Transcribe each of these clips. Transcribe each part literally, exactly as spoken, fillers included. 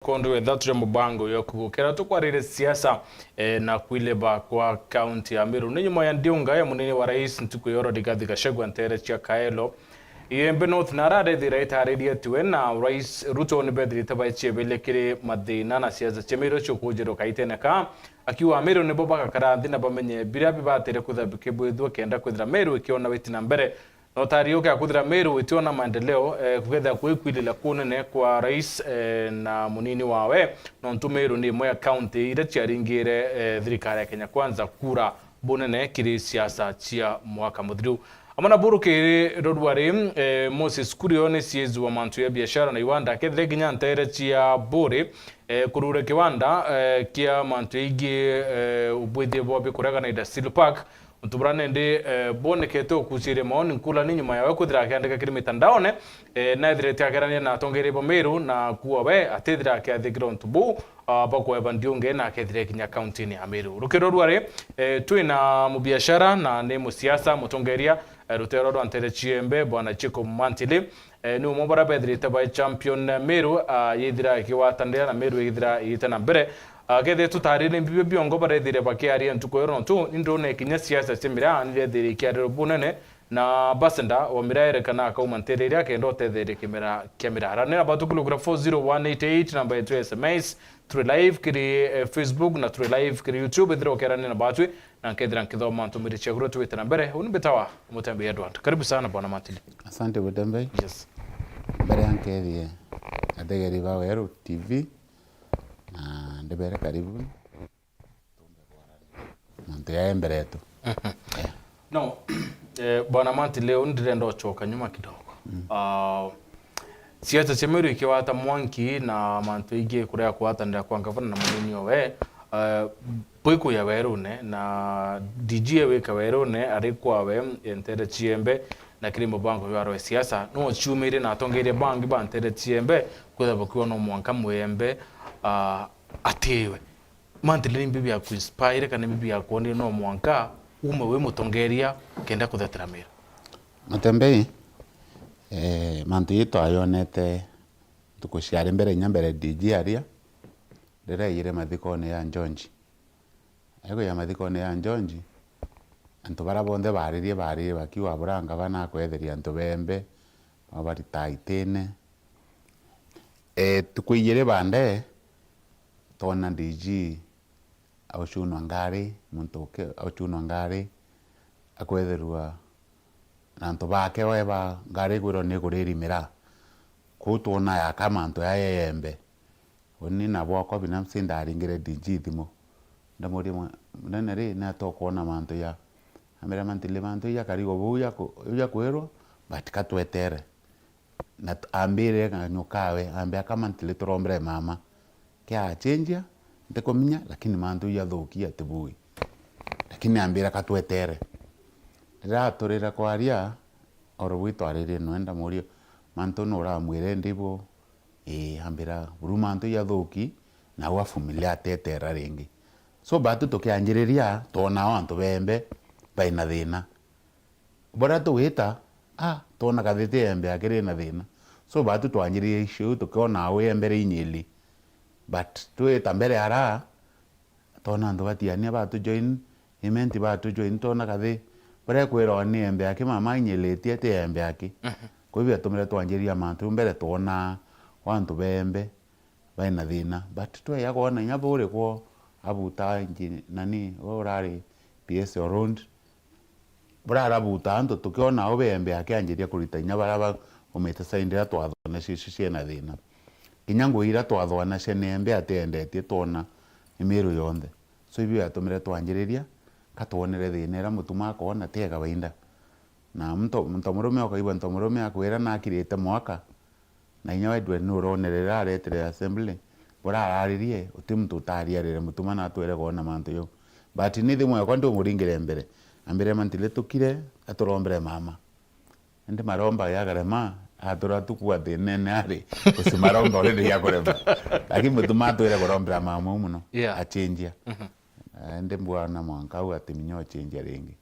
Kondo wetha turi mubango yo kugukira tukwarire siasa, eh, na kwileba kwa kaunti ya Meru. Ni nyuma ya ndiunga ya munene wa rais ntuku ya oro Rigathi Gachagua ntere cia Kaelo, Iembe North, na ararethira itaririe tiwe na Rais Ruto ni bethirite baichebele kiri mathina na siasa cia Meru ciukujiruka itene ka, akiuga Meru nibo bagakara nthi na bamenye biria bibatire kwithira bikibwithua kenda kwithira Meru ikiona witi na mbere. Na utari uke akuthira Meru itiona maendeleo, eh, kugethira kwikwilila kunene kwa rais, eh, na munini wawe, nontu Meru ni imwe ya kaunti iria ciaringire, eh, thirikari ya Kenya Kwanza kura bunene kiri siasa cia mwaka muthiru. Amwe na buru kiri rorwari, eh, Moses Kurio ni C S wa mantu ya biashara na iwanda, akethire kinya ntere cia Buri, eh, kurure kiwanda, eh, kia mantu yaingi, eh, ubwithie bwa bikuregana ida Steel Park, untu bura nindi, eh, bwonekete ukuciria maoni nkulani nyuma yawe kwithira akiandika kiri mitandaone, eh, na ethirite akerania na atongeria ba Meru na kuwa we atithira akiathikira untu buu, ah, bwa kueba ndiunge na akethire kinya kauntini ya Meru. Rukiro rwari, eh, twi na mubiashara na ni musiasa mutongeria, eh, rutero rwa ntere ciembe Bwana Jacob Mantili, eh, ni umwe bara bethirite bai champion Meru, ah, yithira ikigwatanira na Meru igithira iite na mbere. Ah, kethire tutarire mbibio biongo barethire bakiaria ntuku yo nontu ni ndona kinya siasa cia miraa ni rethire ikiarirwa bunene na ambassador wa miraa erekana akauma ntere iria akenda utetheria kimera kia miraa. Ara ni namba tukulukira four zero one eight eight, namba yetu ya S M S, turi live kiri, eh, Facebook na turi live kiri YouTube, ethira ukerania na batwi na nkethira nkithoma ntumiri ciaku ria twite na mbere. Uni mbitawa Mutembe Edward. Karibu sana Bwana Mantili. Asante Mutembe. Yes. Mbere ya nkethie ategeri ba Weru T V, na ndibere karibu. Mantu ya mbere yetu. No, eh, Bwana Mantili, leo ndirenda uchoka nyuma kidogo. Mm. Ah, siasa cia Meru ikiwata mwanki na mantu ingi kuria kuatanira kwa ngavana na munini owe, eh, bwikuya werune na D G ewika werune ari kwawe, eh, ntere ciembe na kiri mubango jwa rwe siasa, no ciumire na atongeria bangi ba ntere ciembe kwitha bakiwa no mwanka mwembe, ah, atiwe. Mantili ni mbi bia kuinspire kana ni mbi bia kuonia no mwanka ume wi mutongeria kenda kuthetera Meru? Matembei, eh, mantu ii twayonete ntuku ciari mbere, inya mbere D G aria, riria aiyire mathikone ya Njonji. Aikuya mathikone ya Njonji, antu bara bonthe baririe, baririe bakiuga, "Bura ngavana akwetheria antu bembe, babarita itine." Eh, ntuku ijiri bande, twona D G aucunwa ngari, muntu uki-, aucunwa ngari, akwetherua na antu bake we ba ngari kwirwa ni kuriri miraa. Kuu twona yaka mantu yaya yembe. Uni na bwakwa binafsi ndaringire D G thimu. Ndamuria, "Mwa-, munene ri, ni atia ukwona mantu ya?" Ambira, "Mantili mantu ya karigo buu ya ku-, ya kwirwa, but katwetere." Na t-, ambire kanyua kawe, ambia, "Ka Mantili turombere mama. Kia achenjia, ntikuminya, lakini mantu ya thukia tibui." Lakini ambira, "Katwetere." Riria aturire kwaria, oro bwi twaririe nwe ndamuria, "Mantu nuramwire ndi bo?" Ii, ambira, "Buru mantu ya thuki, na wa familia atetera ringi." So, batu tukianjiriria, twona o antu bembe baina thina. Baria tugwita, ah, twona kathiti embe akiri na thina. So, batu twanjiririe issue, tukiona au embe ri inyili. But twita mbere ara, twona antu batiania batu join, imenti batu join, twona kathi, baria kwirwa ni embe aki mama inyilitie ti embe aki. Mhm. Kwa hivyo atumire twanjiriria mantu mbere twona o antu bembe baina thina. But tweya kwona inya buri kwo abuta inji-, nani, we urari P S Orund. Burarabuta antu tukiona au bembe akianjiria kurita inya baria baumite side iria twathwanacia icio ciena thina. Kinya ngui iria twathwanacia ni embe atiendetie twona ni Miru yonthe. So ibio yatumire twanjiriria, katwonere thina iria mutuma akoona ti ya kawaida. Na mto-, mtomurume ukaigua ntomurume akwira nakirite mwaka, na inya we Edward nuronere riria aretire assembly, buria araririe, uti muntu utariarire mutuma na atwire kwona mantu jau. But ni thimu yakwa ndumuringire mbere, ambire, "Mantili tukire, aturombere mama." Indi maromba yakarema, atura tukua thinene ari, usi maromba already yakurema. Lakini mutuma atwire kurombera mama u muno, yeah, achenjia. Mhm. Indi mbwana mwanka au ati minya ochenjia ringi.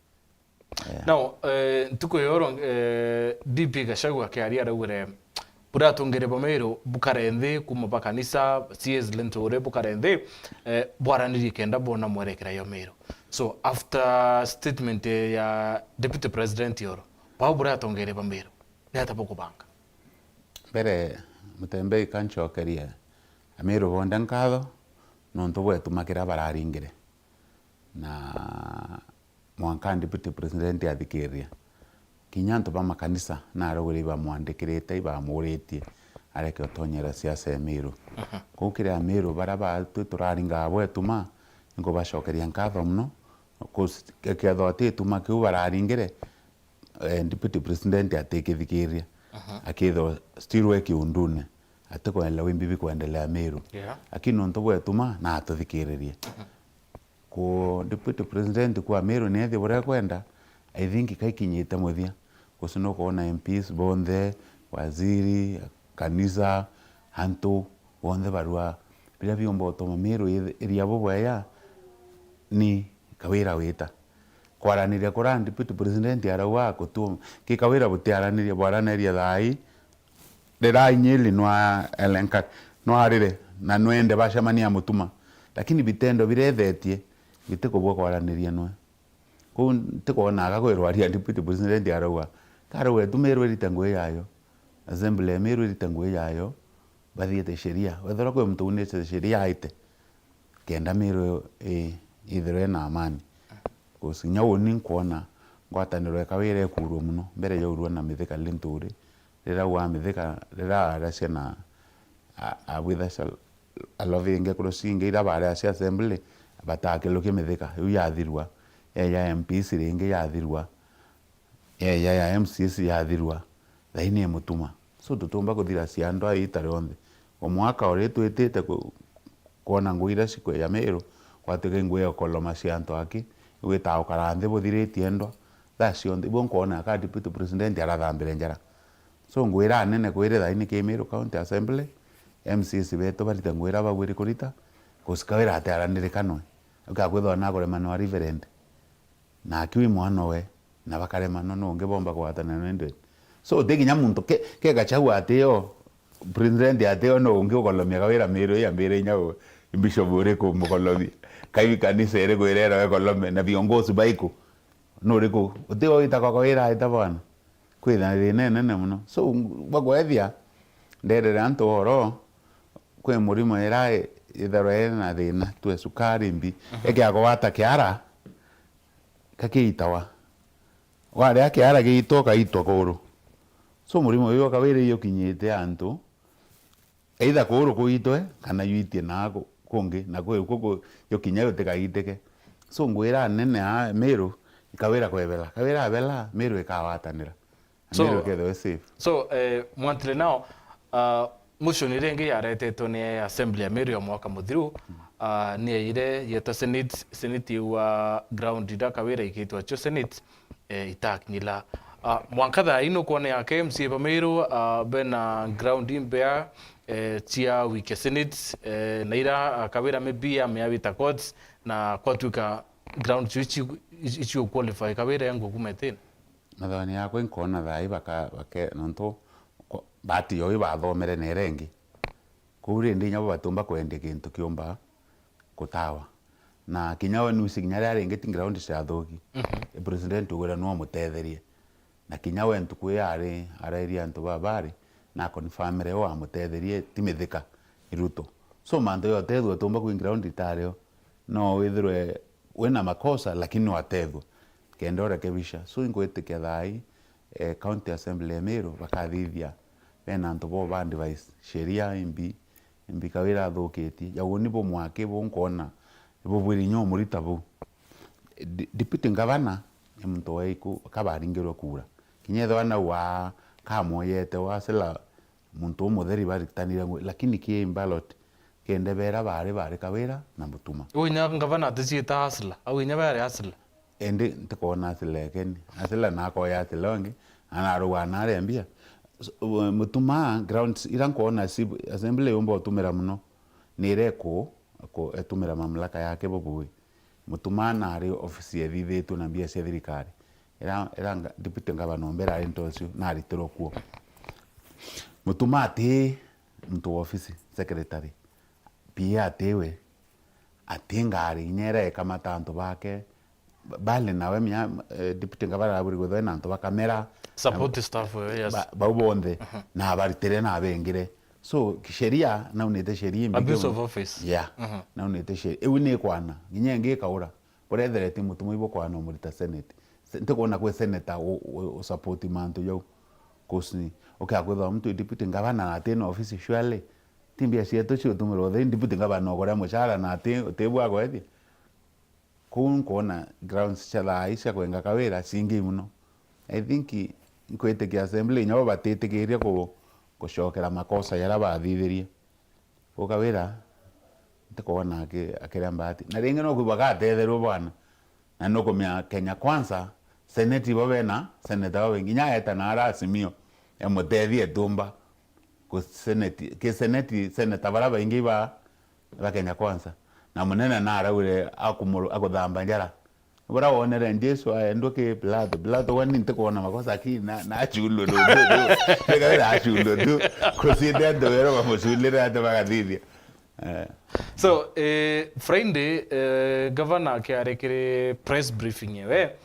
Yeah. Now, eh, ntuku ya oro, eh, D P Gachagua akiaria araugire, Buria atongeria ba Meru bukare nthi, kuuma ba kanisa, C As Linturi, bukare nthi, eh, bwaranirie kenda bwona mwerekera ya Meru. So, after statement ya Deputy President Yoro, bau buria atongeria ba Meru, ni ata bukubanga? Mbere, Mutembei, kancokerie Ameru bonthe nkatho nontu bwetuma kiria bararingire. Na mwanka Deputy President athikiriria. Kinya antu ba makanisa naruguri ibamwandikirite, ibamuritie areke utonyera siasa ya Meru. Aha. Kou kiri Ameru baria batwi turaringa bwetuma, nkubacokeria nkatho mono, 'cause kethirwa ti ituma kiu bararingire, eh, Deputy President atikithikiriria. Aha. Akithirwa still e kiundune, atikwenda wimbi bikwendelea Meru. Yeah. Lakini nontu bwetuma, na atuthikiririe. Aha. Ku Deputy President kwa Meru neethia buria ekwenda, I think kaikinyite muthia. 'Cause nukwona M Ps bonthe, waziri, kanisa, antu bonthe barua. Biria biumba utuma Meru ithi-, iria bubwega ni Kawira wita. Kwaraniria kuria Deputy President arauga gutu-, ki Kawira butiaraniria, bwaraniria thaa ii, riria Nyeri nwa elenka, nwarire, na nwende bacemania Mutuma. Lakini bitendo biria ethetie, bitikubua kwaraniria nwe. Kou ntikwona aga kwirwa aria Deputy President arauga, karauga tu Meru irite ngugi yayo, Assembly ya Meru irite ngugi yayo, bathiite sheria. Wethirwa kwi muntu unite sheria aite, kenda Meru i-, ithirwe ina amani. 'Cause kinya uni nkwona ngwataniro ya Kawira ikurua mono mbere ya urua na Mithika Linturi. Riria wa Mithika, riria aracia na a-, abwitha cia alovi ingi kuru cingi iria bari acia assembly, batakilukia Mithika, iu yathirua. Eya ya M Ps ringi yathirua. Eya ya M C As yathirua. Thaini Mutuma. So tutiumba kuthira cia andu a ita rionthe. O mwaka uri twitite ku-, kwona ngugi iria cikweja Meru, gwatuika i ngugi ya ukoloma cia antu aki, igwitaga ukara nthi buthiritie ndwa, thaa cionthe. Ibo nkwona ka Deputy President arathambire njara. So, ngwira anene kwiri thaini ki Meru County Assembly, M C As betu barite ngugi iria babwiri kurita, 'cause Kawira atiaranirikanwe. Ukakwithwa na kuremanwa Reverend. Na akiu i mwana we, na bakaremanwa nungi bomba kugwatanira na Reverend. So, ti kinya muntu ke, ke Gachagua atio, President atio no ungi ukolomia Kawira Meru yambire inya u-, Bishop uriku mukolomia. Kai kanisa iriku irera we kolome, na viongozi baiku. Nuriku? Uti o witagwa Kawira aita bwana? Kwina thina inene mono. So, bakwethia, nderere antu uhoro, kwi murimo ira i-, itharwa iri na thina, twe cukari mbi, mhm, ikiagwata kiara, kakiitawa. Waria kiara giitwa, ukaitwa kuru. So, murimo uyu wa Kawira iukinyite antu, either kuru kuitwe, kana yuitie na ku-, kungi, na kwi ku-, ku-, yukinya yutikaitike. So, ngwira anene a Meru, Kawira kwebela. Kawira abela, Meru ikawatanira. So, Meru ikethirwa i safe. So, eh, Mwantile now, uh, motion iria ingi yaretetwe ni Assembly ya Meru ya mwaka muthiru, uh, ni yaire yeta Senate, Senate iu, uh, ground iria Kawira ikitwe acio Senate, eh, itakinyila. Uh, mwanka thaa ii nukwona ya K M C A ba Meru, uh, bena ground imbea, eh, cia wikia Senate, eh, na ira, uh, Kawira maybe amea wita courts, na kwatuika ground icio ici, ici, icio qualify Kawira engwe kuma itini. Mathoni yakwa inkwona thaa ii baka-, bake-, nontu ko-, bahati yo ibathomere na iria ingi. Kou rindi inya bo batiumba kwendia kintu kiumba kutawa. Na kinya we nusi kinya riria ringi ti ground ciathuki. Mhm. I president ugwira no amutetherie. Na kinya we ntuku iyo ari, arairie antu baba ari, na confirmire o amutetherie, ti Mithika, i Ruto. So mantu ya utethua tumba kwi ground itario. No withirwe wina makosa, lakini watethua. Kenda urekebisha. So, ingwitikia thaa ii, eh, County Assembly ya Meru bakathithia bena antu bo ba advice. Sheria imbi, imbi Kawira athukitie. Jau ni bumwaki bu nkwona, bubwiri inya umurita bu. Di-, Deputy Governor ni muntu waiku, kabaringirwe kura. Kinya ethirwa nau wa kamwoyete wa sila muntu umutheri baritanire ngui, lakini ki in ballot, kende bera bari, bari Kawira na Mutuma. Au inya ngavana aticiita hustler, au inya bari hustler. Indi ntikwona hustler ekeni. Hustler nakoya hustler ungi, anarugwa nare mbia. So, Mutuma grounds ira nkwona si-, assembly yumba utumira muno, ni ira iku-, ku-, etumira mamlaka yake bubui. Mutuma nari ofisi ethithitue na mbia cia thirikari. Ira, ira nga-, deputy governor mbere ari ntocio, naritirwe kuo. Mutuma ati muntu wa ofisi, secretary, P A ati we, ati ngari inya ira ikamata antu bake, ba-, bali nawe mia, eh, deputy governor aburi gwithwa na antu ba kamera, Support na staff, eh, yes. Ba-, bau bonthe, na abaritire na abengire. So, kisheria, naunite sheria imbingi. Abuse of office. Yeah. Naunite sheria. Iu ni kwana, nginya ingi ikaura. Buretherete mutuma ibukwana umurita senate. Se-, ntikwona kwi senator u-, u-, u support mantu jau. Kusi, okay, akwithwa muntu deputy governor na ati na office surely. Ti mbia cietu ciutumirwa utheri deputy governor ukore mucara na ati, ati bwa gwethia. Kuu nkwona grounds cia thaa ii cia kwenga Kawira cingi mono. I think nkwitikia assembly inya bo batitikiria ku-, gucokera makosa jaria bathithirie. Kuu Kawira ntikwona aki-, akiria mbati. Na ringi no kwigua gatetherwe bwana. Na nukumenya Kenya Kwanza, seneti bo bena seneta babaingi. Inya eta na ara Azimio, emutethie etumba. Ku seneti, ki seneti, seneta bara baingi ba, ba Kenya Kwanza. Na munene na araugire akumuru-, akuthamba njara. Bura wonere Jesu aendwa ki Pilato. Pilato, kwani ntikwona makosa, lakini na, na achulwe ndu. Tega ira achulwe ndu. Kusinde antu wero bamuchulire antu bagathithia. Eh. So, eh, Friday, eh, governor akiaria kiri press briefing ewe,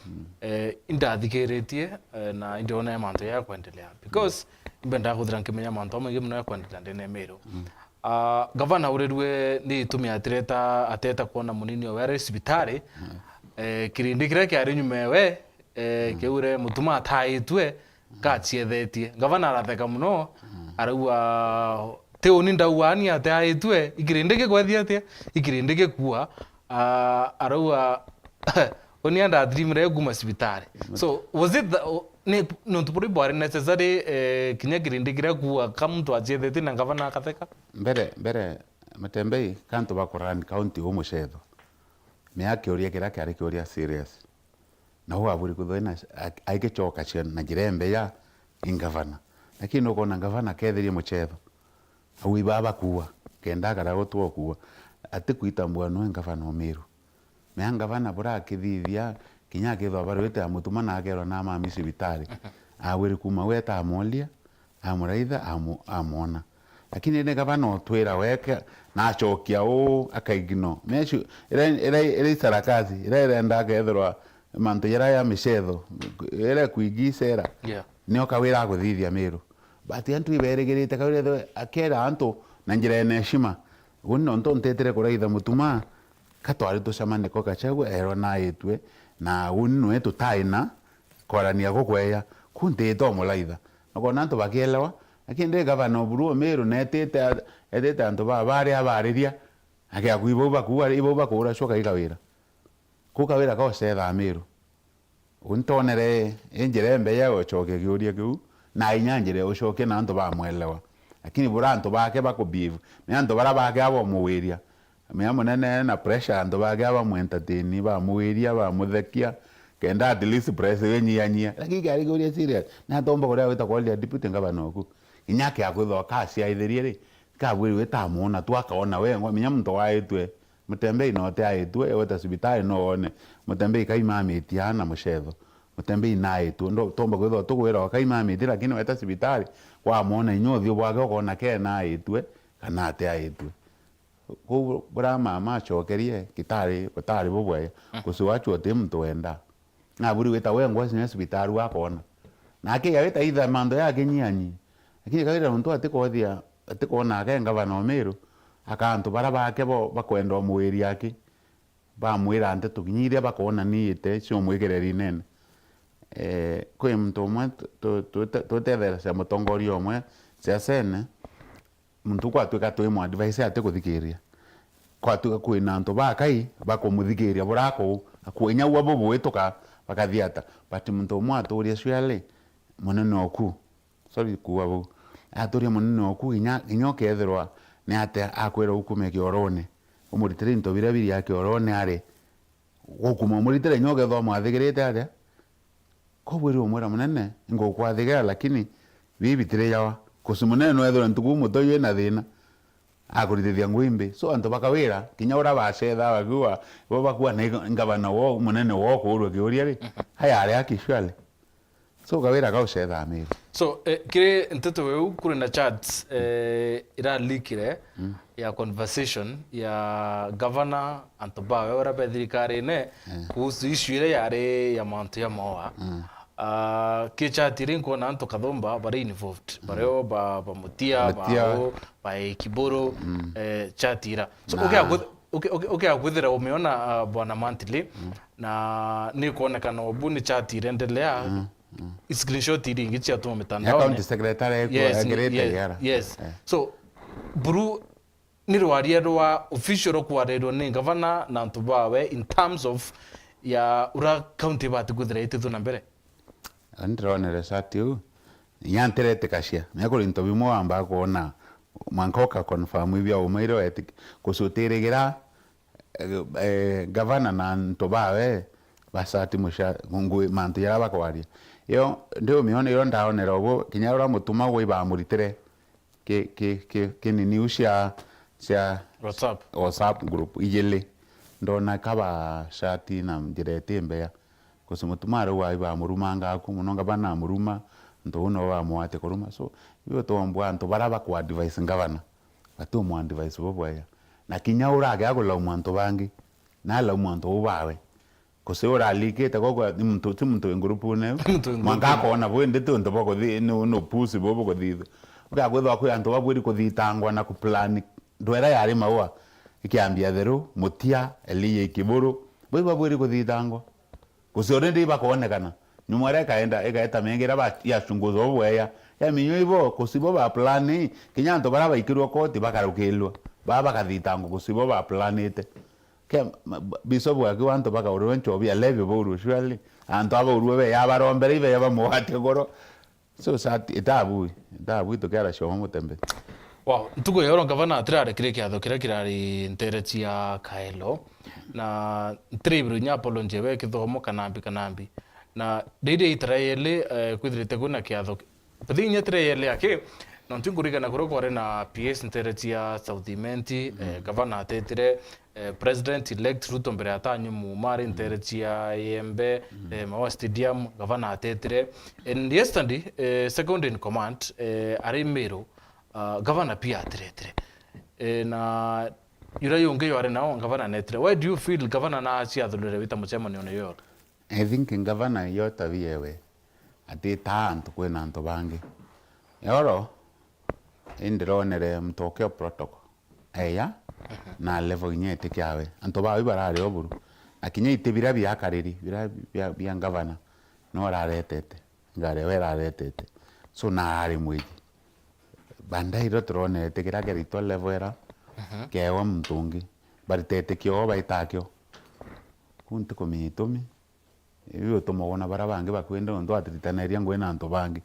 eh, indathikiritie, eh, na indiona mantu ya kwendelea. Because imbendaga kuthira nkimenya mantu amaingi mono ya kwendelea ndene ya Meru. Ah, gavana aurirue ni itumi atireta, ateta kwona munini owe ari cibitari. Eh, kirindi kiria kiari nyuma ewe, eh, kiaure mutuma ataitue, gaciethetie. Gavana aratheka mono, arauga, "Ti uni ndauga ni ataitue, ikirindi gikwethia atia? Ikirindi gikua." Ah, arauga, "Uni andathirimire kuma cibitari." So, was it the, o-, ni, nontu buri bwari necessary, eh, kinya kirindi kiria kua ka muntu aciethetie na gavana akatheka? Mbere, mbere, Matembei, ka antu ba kurani county umucetho. Mea kiuria kiria kiari kiuria serious. Na uu aburi kwithwa ina, a-, aigicoka cia na njira imbeya i ngavana. Lakini nukwona ngavana akethirie mucetho. Au ibaa bakuua, kenda akara gutua ukuua. Atikwitambua nwe ngavana o Meru. Mea ngavana bura akithithia, kinya akethwa barwite amutuma na akerwa na amami cibitari. Agwiri kuma gweta amoria, amuraitha, amu-, amwona. Lakini ni gavana utwira weke, na acokia uu, akaignore. Mea icio, ira, ira, ira isarakasi, ira irenda akethirwa mantu jara ya micetho, ira kuingi icera, Yeah. nio Kawira aguthithia Meru. But antu iberigirite Kawira ethwe akera antu na njira ina heshima. Uni nontu ntetire kuraitha mutuma, ka twari tucemane ko Gachagua, erwa naitue, na uni nwe tutai na kwarania gukweya, ku ntite umuraitha. Nokona antu bakielewa, lakini ndi gavana o buru o Meru, na etite, etite antu ba, bari abariria, akia ku ibau bakuua, ibau bakuura cua kai Kawira. Ku Kawira ka ucethaa Meru. Untonere i njira imbeya ya gucokia kiuria kiu, na inya njira ya ucokia na antu bamwelewa. Lakini bura antu bake bakubehave, ni antu bara bake abomuwiria. Mea munene na pressure, antu bake abamuentertain, bamuwiria, bamuthekia, kenda at least pressure iwe nyiyanyia. Lakini kiari kiuria serious, ni atomba kuria gwita kwaria deputy governor oku. Kinya kia kwithwa kaciaithirie ri, kabwirwe itamuona tu akaona wengwa, menya muntu waitwe. Mutembei no te aitwe, weta cibitari no wone. Mutembei kaimamitie ana mucetho. Mutembei na aitwe. Ndo, tomba kwithwa tugwira o kaimamitie, lakini weta cibitari, wamwona inya uthiu bwake ukona kena aitwe, kana ate aitwe. Kou bura mama acokerie, gitari, gutari bubwega. Mm. Gucu wacu uti muntu wenda. Naburi wita wengwa cinya cibitari wakona. Na akiga wita itha mantu ya kinyianyi. Lakini kawira nontu atikothia, atikwona ake ngavana o Meru, aka antu bara bake bo bakwenda umwiri aki, bamwira nteto kinya iria bakwona ni ite ciumwikire rinene. Eh, kwi muntu umwe tu-, tu-, tute-, tutetherecia mutongoria umwe siasene, muntu kwatuika twi mu advise atikuthikiria. Kwatuika kwina antu bakai bakumuthikiria buraku, akwinya ua bubuituka bakathiata. But muntu umwe aturia surely munene oku. Sorry kuuga buu. Aturia munene oku inya, inya ukethirwa ni atia akwira ukume kiorone. Umuritire into biria biri a kiorone ari. Gukuma umuritire inya ukethwa mwathigirite atia? Kobwiri umwira munene, ingukwathigera, lakini bibi bitiri jawa. Kusi munene nwethirwe ntuku muto yu ina thina, akuritithia ngui mbi. So antu bakawira, kinya ura bacetha bakiuga, bo bakua na ngavana wo, munene wo kuurwa kiuria ri, aya ari aki surely. So Kawira gaucetha Meru. So, eh, kiri nteto iu kuri na chats, eh, iralikire ya conversation ya governor antu bawe uria be thirikarine kuhusu issue iria yari ya mantu ya maua. Ah, ki chat iri nkwona antu kathumba bari involved. Bario ba, ba Mutia, Mutia. Bao, ba Kiburu, eh, chat ira. So, Na- ukia guth-, uki-, uki-, ukia kwithira umiona, ah, bwana Monthly, na ni kuonekana ubu ni chat irendelea, screenshot iria ingi ciatuma Ni mitandaone. County secretary Yes, ni- ekirite yes, yara. Yes. Eh. So, buru ni rwaria rwa official rukwarirwa ni gavana na antu bawe in terms of ya ura county ibati kwithira itithua na mbere. Ndironere chat iu. Inya ntiretikacia. Mia kuri into bimwe wamba kwona mwanka uka confirm ibia umaire wetiki. Kucutirigira eh, eh, gavana na antu bawe bacati muca ngui mantu jaria bakwaria. Iyo ndi umione iyo ndaonera ubu kinya uria mutuma gwe ibamuritire ki, ki, ki, ki nini iu cia, cia WhatsApp. WhatsApp group ijili. Ndona kaba chat na njira iti mbea. Kusi mutuma riu ai bamurumanga aku muno, ngavana amuruma, antu bau nabo bamwate kuruma. So, iu tuombwa antu baria bakwa advise ngavana, batiumwa advise bubwega. Na kinya uragea kulaumwa antu bangi, na alaumwa antu bau bawe. Kusi uralikite gogwa ni muntu, ti muntu wi ngurupune iu. Muntu wi mwanka ngurupune. Akona bwindi ti untu bwa kuthi-, ni, ni upusi bubu kuthithua. Ugakwithwa kwi antu babwiri kuthitangwa na kuplan ndwera yari maua. Ikiambia theru, Mutia, Elijah Kiburu, bwi babwiri kuthitangwa. Kusi already ibakoonekana. Nyuma iria ikaenda, igaeta mengi iria ba-, yachunguzwa bubweya. Yaminywa ibo, kusi bo ba plan, kinya antu baria baikirwe koti bakarukirwa. Baa bakathitangwa kusi bo ba planite. Ke, ma-, ba-, Bishop akiuga antu bakaurirwe nchobi, alevi baurwe surely. Antu abaurwe be, yabarombere ibe, yabamugwatie goro. So, sa-, itabu, itabu itukiara cioma mutembe. Wow, ntuku ya oro ngavana atirarekire kiatho kiria kirari ntere cia Kaelo, na ntiraibirwe inya apology ewe kithomo kanambi kanambi. Na riri itara yeli, eh, kwithirite kwina kiatho ki-, but inya itara yeli aki, na ntu nkurigana kuria kwari na P S ntere cia South Imenti, eh, gavana atetire, eh, President elect Ruto mbere atanywe muma ari ntere cia Yembe, eh, Maua Stadium, gavana atetire. And yesterday, eh, second in command, eh, ari Meru, ah, gavana pia atiretire. Eh, na yura yungi yari nao, gavana netire. Why do you feel gavana na aciathurire wita mucemanione yoyo? I think ngavana iyo tabia ewe, atitaa antu kwina antu bangi. Yoro, indironere mutokeo protocol. Eya, na level inya itikiawe. Antu bawe barari o buru. Na kinya iti bira bia kariri, bira bia, bia ngavana, no araretete. Ngari we iraretete. So, na ari mwiji. Baadaye iro turonete kiria kiaritwa level era, kewa muntu ungi. Baritete kio, baita kio. Ku ntikumenya itumi. Iu utumagwa na baria bangi bakwenda untu atiritanagiria ngugi na antu bangi.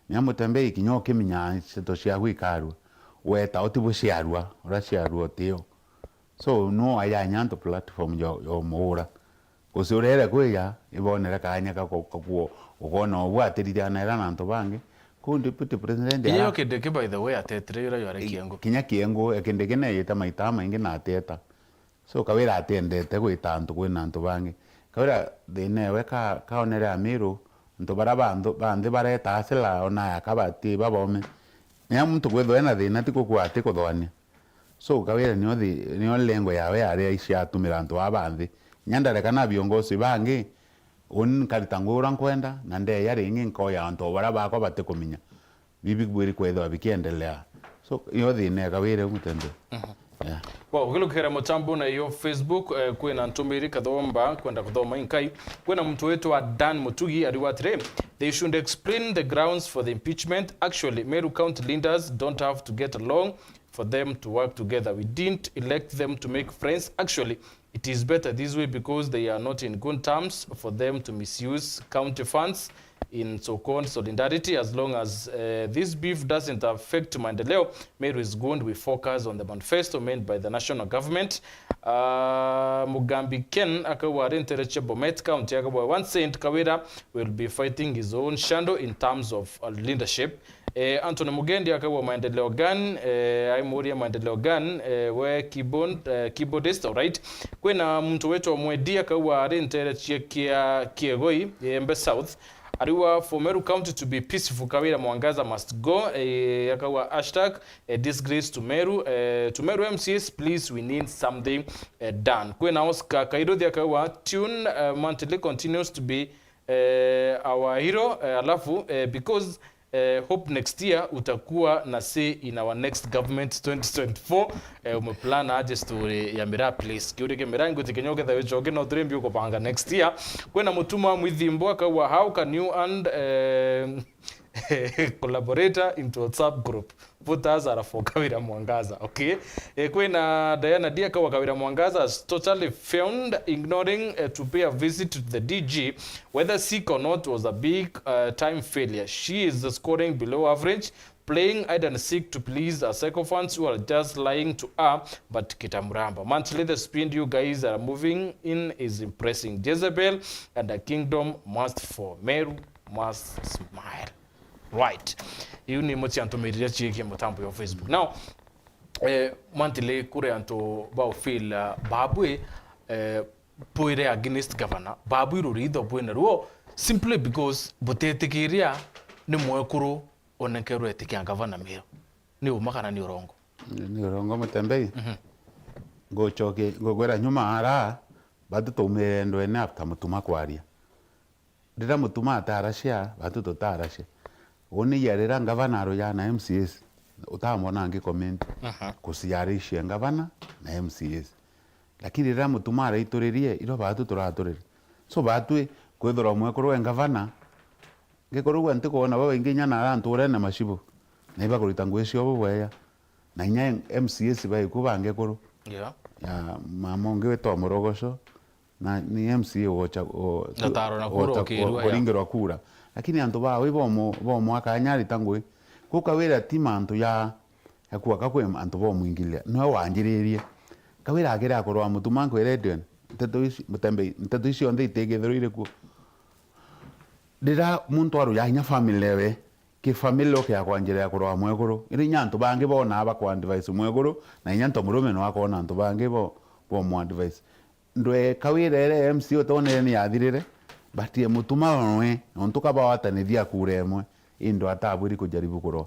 Mia mutembei kinya ukimenya nteto ciaku ikarua. Weta uti bwi ciarua, uria ciarua utio. So, no ayanya antu platform ya, ya umuura. Gusi urere kwija, ibonere kaanya ka ku-, ka ku-, ukona ubu atiritanagira na antu bangi. Ku deputy president Kinya ara- yo Kindiki, by the way, atetire uria yari Kiengu. Kinya Kiengu, e, Kindiki neejite maita maingi na ateta. So, Kawira atiendete gwita antu kwina antu bangi. Kawira thina ewe ka-, kaonere Amiru, antu baria ba nthu-, ba nthi bareta asila, ona aka bati babome. Nya muntu kwithwa ena thina ti gukua ati kuthoania. So, Kawira nio thi-, nio lengo yawe yari aici atumira antu aa ba nthi. Nya ndareka na viongozi bangi, uni nkarita ngugi uria nkwenda, na ndeya ringi nkoya antu o baria bakwa batikumenya. Bibi bwiri kwethirwa bikiendelea. So, iyo thina ya Kawira mutembe. Yeah. Wow, ukilukira mutambo na iyo Facebook, eh, kwina ntumiri kathomba kwenda kuthoma inkai. Kwina muntu witwa Dan Mutugi ariuga atiri, "They should explain the grounds for the impeachment. Actually, Meru County leaders don't have to get along for them to work together. We didn't elect them to make friends. Actually, it is better this way because they are not in good terms for them to misuse county funds in so-called solidarity. As long as, uh, this beef doesn't affect maendeleo, Meru is good. We focus on the manifesto made by the national government." Uh, Mugambi Ken akauga ari ntere cia Bomet County, akauga, "Once Saint Kawira will be fighting his own shadow in terms of, uh, leadership." Eh, Anthony Mugendi akauga maendeleo gani? Eh, aimuria maendeleo gani? Eh, we keyboard, eh, keyboardist, alright. Kwina muntu witwa Mwedi akauga ari ntere cia kia Kiegoi, Embe South. Ariwa for Meru County to be peaceful, Kawira Mwangaza must go. Eh, akauga hashtag, eh, disgrace to Meru. Eh, to Meru M C As, please, we need something, eh, done. Kwina Oscar Kairuthi akauga tune, eh, Mantili continues to be, eh, our hero. Eh, alafu, eh, because, eh, hope next year utakuwa na say in our next government twenty twenty-four. Eh, umeplan aje story ya miraa, please? Kiuria kia miraa, ngwitikia nyo ketha wichoke, no turi mbi ukubanga next year. Kwina Mutuma Mwithimbo akauga, how can you and, eh, collaborator into WhatsApp group? Voters are for Kawira Mwangaza, okay? Eh, kwina Diana D akauga, Kawira Mwangaza has totally failed, ignoring, eh, to pay a visit to the D G, whether sick or not, was a big, uh, time failure. She is scoring below average, playing hide and seek to please her sycophants who are just lying to her, but kitamuramba. Mantili, the speed you guys are moving in is impressing. Jezebel and the kingdom must fall. Meru must smile. Right. Iu ni imwe cia ntumiriria ciigie mutambo wa Facebook. Now, eh, Mantili, kuri antu ba feel, uh, babwi, eh, bwire against governor, babwi ruritho bwina ruo, simply because butetikiria ni mwekuru onenkerwe itikia governor Meru. Ni uma kana ni urongo? Ni, ni urongo, Mutembei. Mhm. Ngucoke, ngugwira nyuma ara, batu twaumire ndwene after Mutuma kwaria. Riria Mutuma ataracia, batu tutaracia. Uni ya riria ngavana aruja na M C As, utamwona angi comment. Aha. Kuciarishia ngavana na M C As. Lakini riria Mutuma araituririe, iro batu turaturire. So batwi kwithirwa mwekuru we ngavana, ngikorogwa ntikwona babaingi inya na ara nturene macibu. Na ibakurita ngui cio bubweya. Na inya M C As baikuo bangekuru. Yeah. Ya mama ungi witwa Murogoco. Na ni M C A wocha, o-, Ndataro na kura wocha, ukirua, ya. Kuringirwa kura. Lakini antu bawe bomo, bomo akanyarita ngui. Kuu Kawira ti mantu ya, ya kuaka kwi antu bomwingiria. Niwe wanjiririe. Kawira akiri akorwa Mutuma nkwire Edwin. Nteto ici, Mutembei, nteto ici onthe itigithirwa iri kuo. Riria muntu aruja inya family ewe, ki family ukia kwa njira ya kurwa mwekuru. Iri inya antu bangi bonaa bakwa advice mwekuru, na inya nto murume no akona antu bangi bo, bo mu advice. Ndwe Kawira ere M C A utonere ni yathirire, but ye Mutuma onwe, nontu kaba watanithia kura imwe, indo atabwiri kujaribu kurwa.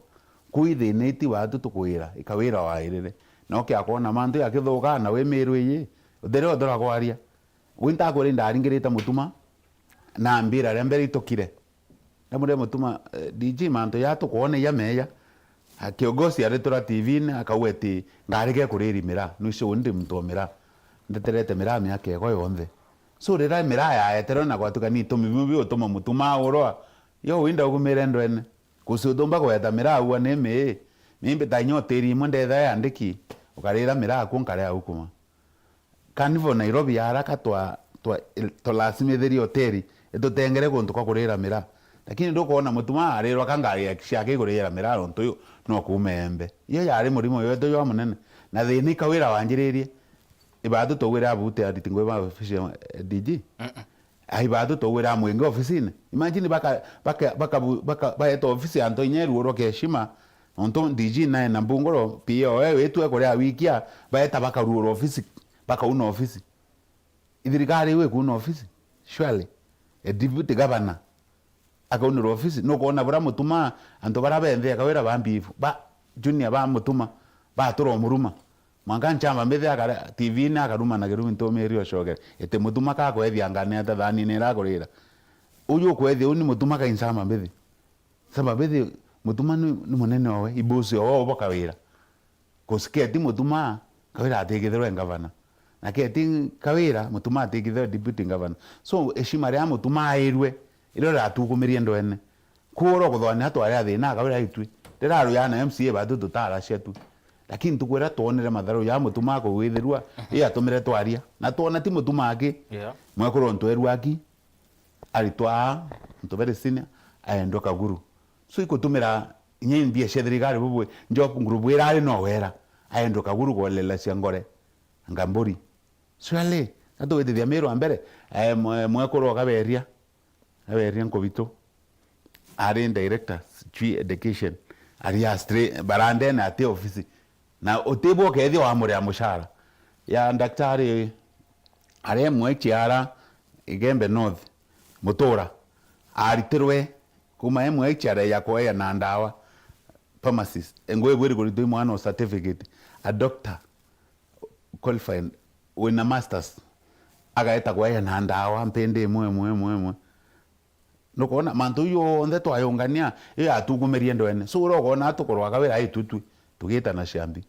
Kuu ithina iti watu tukwira, i Kawira wairire. No kia kwona mantu yakithuka na wi Meru iyi, uthire uthura kwaria. Wi ntakwira ndaringirite Mutuma, na mbira ria mbere itukire. Ndamwira Mutuma, eh, D G, mantu ya tukwona ya meya. A, kiongozi aritura T V-ini, akauga ati, "Ngarege kuriri miraa, nwici uni ndi muntu wa miraa. Ndeterete miraa miaka ego yonthe." So, riria miraa yaeterwe na gwatuka ni itumi biu biutuma Mutuma aurwa, yo winda ugumire ndwene. Kucio utumba gweta miraa ua ni mii, mimbi ta inya utiri imwe ndetha yandiki, ukarira miraa ku nkare au kuma. Carnival Nairobi ya haraka twa, twa, tulasimithiri hoteli, itutengere guntu kwa kurira miraa. Lakini ndukwona Mutuma arirwa ka ngari ya ciake ikurira miraa nontu yu no kuuma embe. Iyo yari murimo wetu jwa munene. Na thina i Kawira wanjiririe, ibatu tugwire abuti ariti ngui ba ofisi ya D G. Mm-mm. Ai, batu tugwira mwingi ofisini. Imagine baka, baka, baka, baka, baeta ofisi antu inya iruurwa kiheshima. Nontu D G nae na Mbunguro, P A oe witue kuria wikia, baeta bakaruura ofisi, bakauna ofisi. Ithirikari iu ikuuna ofisi? Surely. A deputy governor akaunirwa ofisi? Nukwona buria Mutuma, antu baria benthe Kawira ba mbibu, ba junior ba Mutuma, batura umuruma. Mwanka nchamba mbithi akare T V-ini akaruma na kirumi ntumiri ocokere. Iti Mutuma kakwethia ngane ata thanini ira akurira. Uju ukwethia uni Mutuma kai nchamba mbithi. Nchamba mbithi, Mutuma ni, ni munene owe, i boss owe obo Kawira. 'Cause keti Mutuma, Kawira atigithirwe ngavana. Na keti Kawira, Mutuma atigithirwe deputy governor. So, heshima ria Mutuma airwe, irio riratukumirie ndwene. Kuura kuthwania twari a thina, Kawira itwi. Riraruya na M C A batu tutaracia tu. Lakini tukwira twonere matharu ya Mutuma akugwithirua, mhm, iyo yatumire twaria. Na twona ti Mutuma aki. Yeah. Mwekuru ntwerua aki, aritwa aa, antu very senior, aendwa Kaguru. So ikutumira inya imbia cia thirikari bubwe, njo ngurubu irari no wera, aendwa Kaguru kwolelecia ngore, anga mburi. Surely, gatugwitithia Miru wa mbere, eh, mwe-, mwekuru okaberia, aberia Nkubitu, ari director, sijui education, ari a stra-, barandene ati ofisi. Na utibwo ukethia wamuria mucara. Ya daktari, ari emwe Kiara, Igembe North, Mutura, aritirwe kuma M H R ya kueana ndawa, pharmacist, ngugi bwiri kuritwa i mwana o certificate, a doctor qualified, wina masters, agaeta kueana ndawa mpindi imwe, imwe, imwe, imwe. Nukwona mantu jau jonthe twayungania, iyo yatukumirie ndwene. So, uria ukwona atukurwa kawira ai tutwi, tugitana ciambi.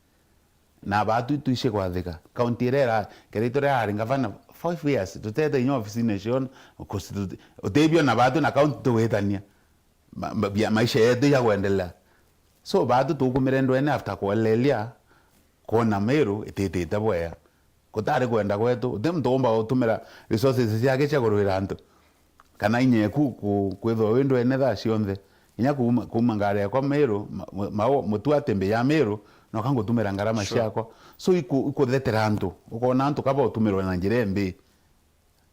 Na baatu itwici kwathika. Kaunti iria ira-, kethira itwira ari ngavana five years, tutete inya ofisine ciona, kusi-, tuti-, utibio na baatu na kaunti tugwitania. Ma-, ma-, bia-, maisha yetu ya kwendelea. So, baatu tukumire ndwene after kuelelia, kwona Meru ititite bwea. Kutari kwenda kwetu, uti muntu uumba gutumira resources ciake cia kurwira antu. Kana inya eku ku-, kwithwa wi ndwene thaa cionthe. Inya kuuma, kuuma ngari yakwa Meru, ma-, ma-, mutu ati mbi ya Meru, noka ngutumira ngarama Sure. ciakwa. So, iku-, ikuthetera antu. Ukona antu kaba utumirwe na njira imbi.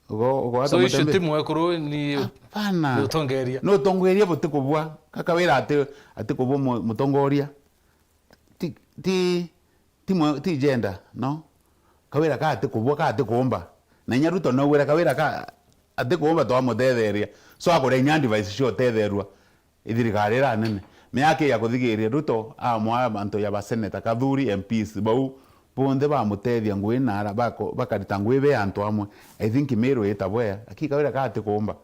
Ugo-, ugwata So, icio mutembe? ti mwekuru ni, Hapana. ni utongeria. Ni utongeria butikubua. Kakawira ati, ati kubua mu-, mutongoria. Ti, ti, ti mwe-, ti gender, no? Kawira ka ati kubua, ka ati kuumba. Na inya Ruto naugwire kawira ka ati kuumba twamutetheria. So, akuria inya advice cio utetherua. Ithirikari ira nene. Miaka ya kuthigiria Ruto, amwe a antu ya baseneta, Kathuri, M Ps, bau, bonthe bamutethia ngui na ara, bako-, bakarita ngui be antu amwe. I think Meru ita bwea, lakini kawira ka ati kuumba.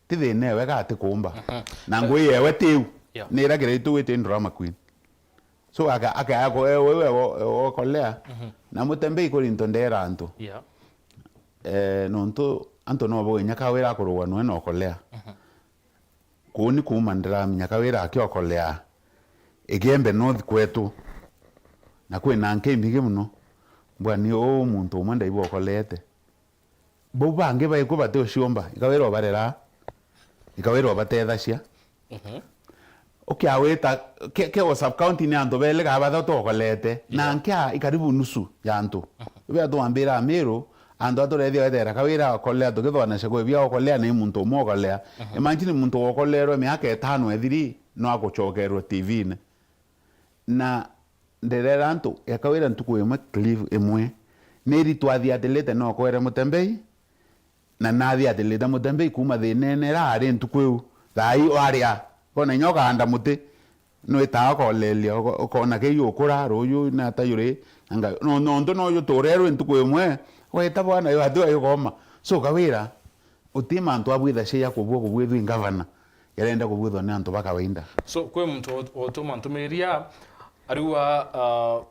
Ti thina ewe ka ati kuumba. Mhm. Na ngui yewe tiu. Yeah. Ni ira kira itu gwiti drama queen. So, aka-, aka-, ako-, ewe, ewe, ewe, ewe okolea. Mhm. Na mutembei kuri into ndera antu. Yeah. Eh, nontu antu no bauge inya kawira akurugwa nwe na okolea. Mhm. Kuu ni kuuma ndiramenya kawira akiokolea Igembe North kwetu. Na kwina nke imbingi muno. Mbwani uu muntu umwe ndaigua okolete. Bau bangi baikua bati uciumba, ikawira ubarera, ikawira ubatethacia. Mhm. Ukiawita, ke, ke o sub county ni antu beli kana bathatu okolete, na Yeah. nkia ikaribu nusu ya antu. Mhm. Ibe atwambira Meru, antu aturethia wetera kawira okolea, tukithwanacia kwi bia okolea na i muntu umwe okolea. Mhm. Imagine muntu wokolerwe miaka itano ethiri, no agucokerwe T V-ini. Na nderera antu, ekawira ntuku imwe, cliff imwe, niri twathiatilite nokwere mutembei, Na nathiatilite mutembei kuuma thinene ira ari ntuku iu. Thaa ii waria, kona inya ukaanda muti, nwitaga ukoleria, uko-, ukona kei ukura, ruuju nata juri, na nga-, no-, nontu no juturerwe ntuku imwe, weta bwana, yo ati ayo koma. So, kawira, uti mantu abwithacia ja kubua kubwithwa i ngavana, jarenda kubwithwa ni antu ba kawaida. So, kwi muntu ut-, utuma ntumiria, ariua, ah,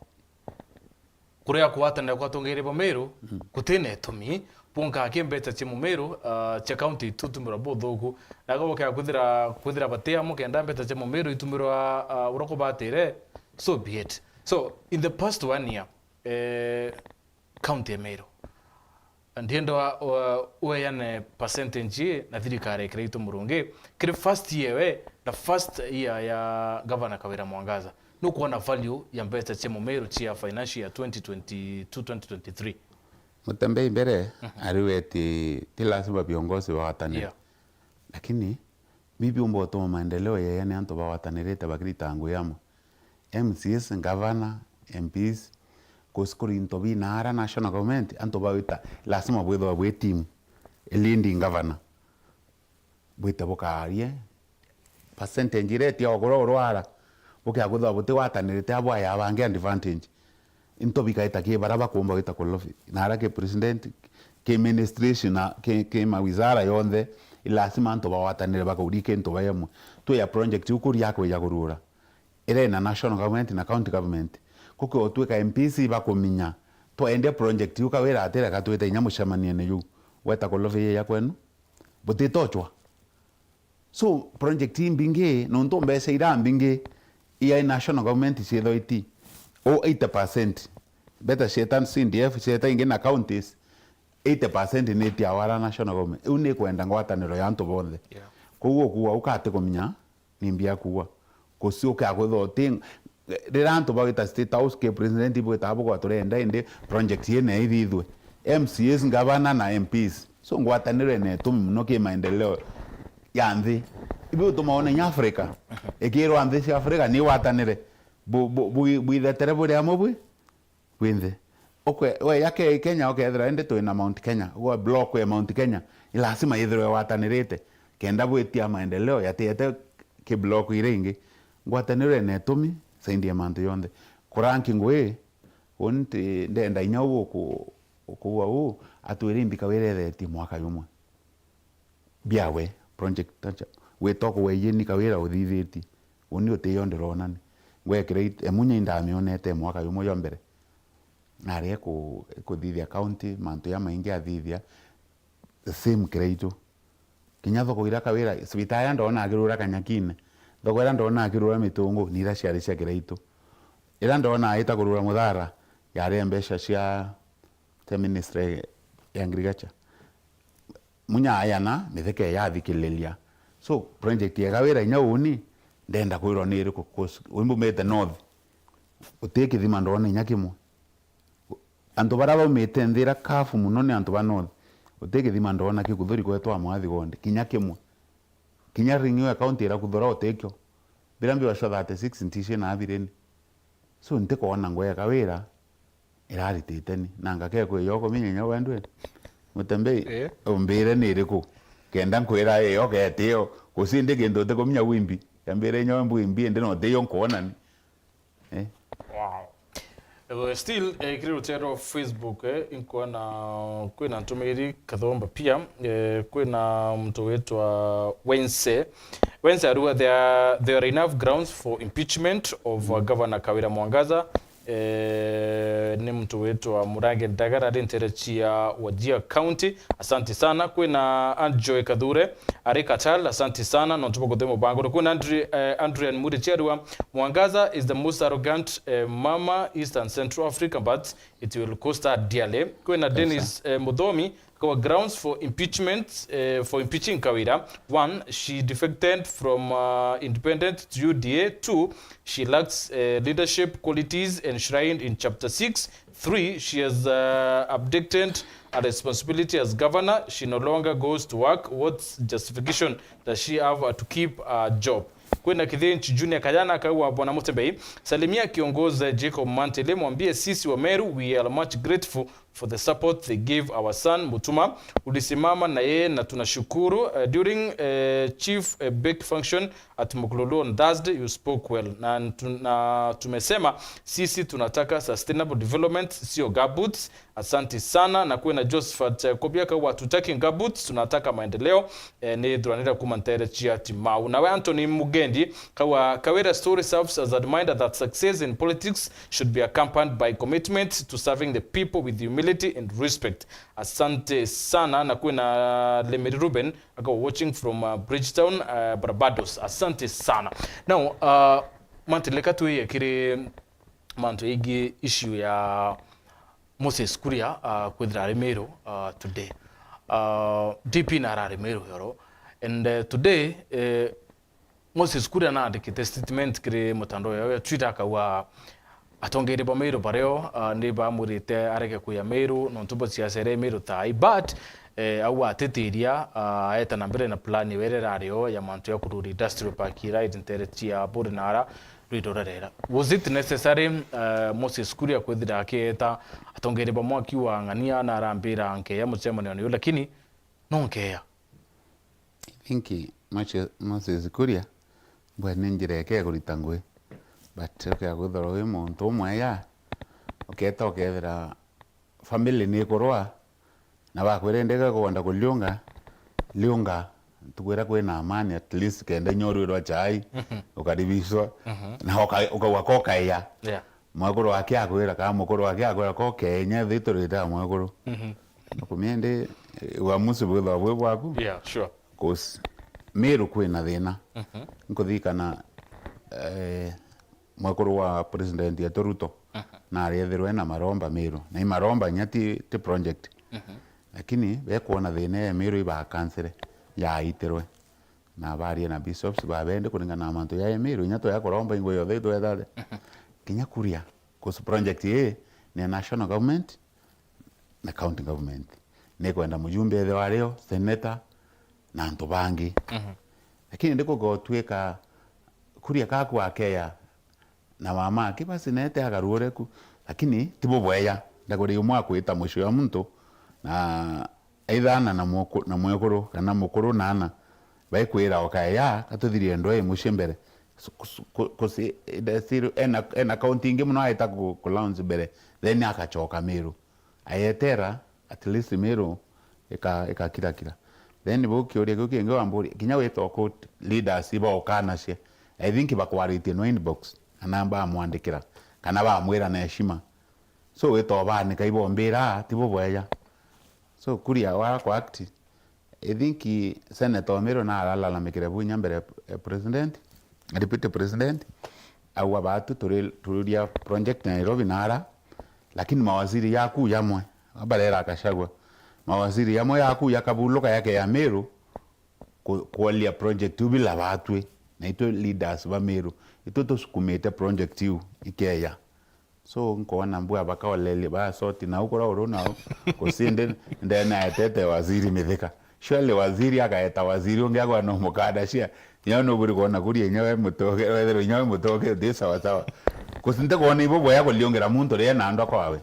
Kuria kugwatanira kwa atongeria ba Meru, mm, gutina itumi, bunka aki mbeca cia Mumeru, ah, cia county itutumirwa buthuku. Na gukea kwithira, kwithira bati amo kenda mbeca cia Mumeru itumirwa, ah, uria kubatire, so be it. So, in the past one year, eh, county ya Meru, ndienda wa, wa, weane percentage na thirikari ikira itu murungi, kiri first year we, na first year ya Governor Kawira Mwangaza. Nukwona value ya mbeca cia Mumeru cia financial year twenty twenty-two, twenty twenty-three? Mutembei mbere, mhm, ariuga ati ti lazima viongozi wawatanire. Yeah. Lakini bibi umba utuma maendeleo yeya ni antu bawatanirite bakirita ngugi amwe. M C As, ngavana, M Ps, kusikuri into bina ara national government, antu bawita lazima bwithwa bwi team, a leading governor. Bwite bukaarie, percentage iria itia okura urwara, bukia kwithirwa butigwatanirite abwa ya bangi advantage. Into bikaita ki bara bakumba gwita kolofi. Na ara ki president, ki ministries na ki, ki mawizara yonthe, i lazima antu bagwatanire bakauria kintu baemwe. Twi ya project iu kuria akwija kurura. Ira ina national government na county government. Kuki utwika M Ps bakuminya, twaendia project iu kawira atira katwite inya mucemanione juu. Weta kolofi ya kwenu. Butitochwa. So, project imbingi, nontu mbeca iria mbingi, ia national government ciithwa iti, o eighty percent. Beta cieta C D F, cieta ingi na counties, eighty percent ni itiawa ara national government. Iu ni kwenda ngwataniro ya antu bonthe. Yeah. Koguo kuuga ukati kumenya ni mbia kuuga. Kuciukia kwithwa uti, riria antu bagwita State House, ki president ibwitaga bugwa turenda indi project ii na ithithwe. M C As, ngavana na M Ps. So, ngwataniro ina itumi muno ki maendeleo ya nthi. Ibi utuma wona inya Africa. Ikirwa nthi cia Africa ni watanire. Bu-, bu-, bu-, bwithetere buri amwe bwi, bwi nthi. Ukwe-, we ya ke-, Kenya ukethira indi twina Mount Kenya. Gwa block ya Mount Kenya. Ni lazima yithirwe watanirite. Kenda bwitia maendeleo yatiete ki block iria ingi. Ngwataniro ina itumi saindi ya mantu yonthe. Kuranki ngui, uni nti-, ndenda inya uu uku-, ukuua uu, atwire imbi Kawira ethetie mwaka jumwe. Biawe, project tacha. Wita ukuwa iji ni Kawira uthithitie. Uni utiyo ndirona ni. Ngwekira it-, Emunya indamionete mwaka jumwe jwa mbere. Nari eku-, ekuthithia county, mantu jamaingi athithia. The same Kiraitu. Kinya thoko iria Kawira, sibitari iria ndona akirura Kanyakine, thoko iria ndona akirura Mitungu, ni iria ciari cia Kiraitu. Iria ndona aita kurura Muthara, yari ya mbeca cia, cia ministry ya agriculture. Munya ayana, mitheke yathikiriria. So, project ya Kawira inya uni, ndenda kwirwa ni iriku? 'Cause wimbumite north, uti kithima ndona inya kimwe. Antu baria baumite nthi iria kafu mono ni antu ba north. Uti kithima ndona kikuthuri kwetwa mwathi gonde, kinya kimwe. Kinya ringi ya county irakuthura utikio. Biria mbiwa cia thirty-six ntici na abireni. So, ntikwona ngwe ya Kawira iraritite ni. Na ngakekwe yo kuminya inya wendwe. Mutembei, Eh. umbire ni iriku? Kenda nkwira iyo ketio. Gucindi kintu utikuminya wimbi. Yambire inya wimbi wimbi, indi no tiyo nkwona ni. Eh? Wow. Eh, still, eh, kiri rutere rwa Facebook, eh, inkwona kwina ntumiri kathomba pia, eh, kwina muntu witwa Wense. Wense aruga there are, there are enough grounds for impeachment of, uh, Governor Kawira Mwangaza. Eh, ni muntu witwa Murange Ndagara, ari ntere cia Wajir County. Asante sana. Kwina Andrew Joy Kathure, ari Katal. Asante sana. Nontu bwa kuthi mubango. Kwina Andri-, eh, Adrian Murichi arua, Mwangaza is the most arrogant, eh, mama Eastern Central Africa, but it will cost her dearly. Kwina Dennis, eh, Muthomi, our grounds for impeachment, eh, for impeaching Kawira. One, she defected from, uh, independent to U D A. Two, she lacks, uh, leadership qualities enshrined in Chapter six. Three, she has, uh, abdicated her responsibility as governor. She no longer goes to work. What justification does she have, uh, to keep her job? Kwina Kithinchi Junior Kayana akauga, Bwana Mutembei, salimia kiongozi Jacob Mantele, mwambie sisi wa Meru, we are much grateful for the support they gave our son Mutuma. Ulisimama na yeye na tunashukuru. Uh, during, uh, chief, uh, bake function at Mukululu on Thursday, you spoke well. Na, tu-, na tumesema sisi tunataka sustainable development, sio gumboots. Asante sana. Na kwina Josephat, uh, Kobia akauga, hatutaki gumboots, tunataka maendeleo. Eh, ni thuranira kuma ntere cia Timau. Nawe Anthony Mugendi, Kawa-, Kawira story serves as a reminder that success in politics should be accompanied by commitment to serving the people with humility and respect. Asante sana. Na kwina Lemeri Ruben, akawa watching from, uh, Bridgetown, uh, Barbados. Asante sana. Now, uh, Mantele, ka twiye kiri mantu yegii issue ya Moses Kuria, uh, kwithira ari Meru, uh, today. Uh, D P na arari Meru yoro. And, uh, today, uh, Moses Kuria naandikite statement kiri mutandao yao ya Twitter, akauga atongeria ba Meru bario, uh, ni bamwirite arege kuya Meru nontu bwa siasa iria i Meru tai, but, eh, au atitiria, uh, aeta na mbere na plan iwe iria irari o ya mantu ya kururi industrial park iria iri ntere cia Buri na ara rwirorerera. Was it necessary, uh, Moses Kuria kwithira akieta atongeria bamwe akiuga ng'ania na arambira nkeya mucemanio niu, lakini no nkeya? I think Moses, Moses Kuria, mbwene njira yake ya kurita ngui. But ukea kwithirwa wi muntu umwe ya, uketa ukethira family ni ikurwa, na bakwira indi gakwenda kuliunga, liunga, ntuku iria kwina amani, at least kenda inya urwirwa chai, ukaribishwa, na uka-, ukauga ko ukaia. Yeah. Mwekuru wake akwira, kana mukuru wake akwira, ko kenya thi turite a mwekuru. Nakumia indi, eh, uamuzi bwithagwa bwi bwaku. Yeah, sure. 'Cause Meru kwina thina. Nkuthikana, eh, mwekuru wa president yetu Ruto, na ariethirwe na maromba Meru. Na i maromba inya ti, ti project. Lakini bekwona thina ya Meru ibakansire, yaitirwe. Na barie na bishops babende kuringana na mantu ya Meru, inya twaya kuromba ingo yothe itwetha atia. Kinya Kuria, 'cause project ii ni ya national government na county government. Ni kwenda mujumbe ethirwa ario, senator, na antu bangi. Lakini ndikuga utwika Kuria kaku akeya na mama aki basi nete agaruure ku. Lakini ti bubweya, ndaguri umwe akwita mucii wa muntu, na either ana na mwoku-, na mwekuru, kana mukuru na ana. Baikwira okae ya, katuthirie ndwai mucii mbere. Ku-, ku-, ku-, kusi-, enda still, ena, ena county ingi muno aeta ku, ku launch mbere, then akachoka Meru. Ayetera, at least Meru ika-, ikakirakira. Then bu kiuria kiu kingi wamburia, kinya wita ku leaders iba ukanacia, I think bakwaritie no inbox, kana bamwandikira, kana bamwira na heshima. So wita ubanika ibombira, ti bubweja. So Kuria wara ku act, I think Senator Omiru na aralalamikire bu inya mbere ya president, deputy president, auga batu turi-, turiria project Nairobi nara, lakini mawaziri yaku jamwe, barera Gachagua, mawaziri jamwe yaku jakabuluka jake ya Meru ku-, kuolia project iu bila batwi, na itwi leaders ba Meru, itwi tusukumite project iu ikeja. So, nkoona mbua bakaoleria, basoti nau kuria uru nau, kusindi ndene aetete waziri Mithika. Surely waziri akaeta waziri ungi agwa no mukadacia. Inya nuburi kwona Kuria inya we mutoke, wethirwa inya we mutoke uti sawa sawa. Kusindi kwona ibo bwega kuliungira muntu ria na andwa kwawe.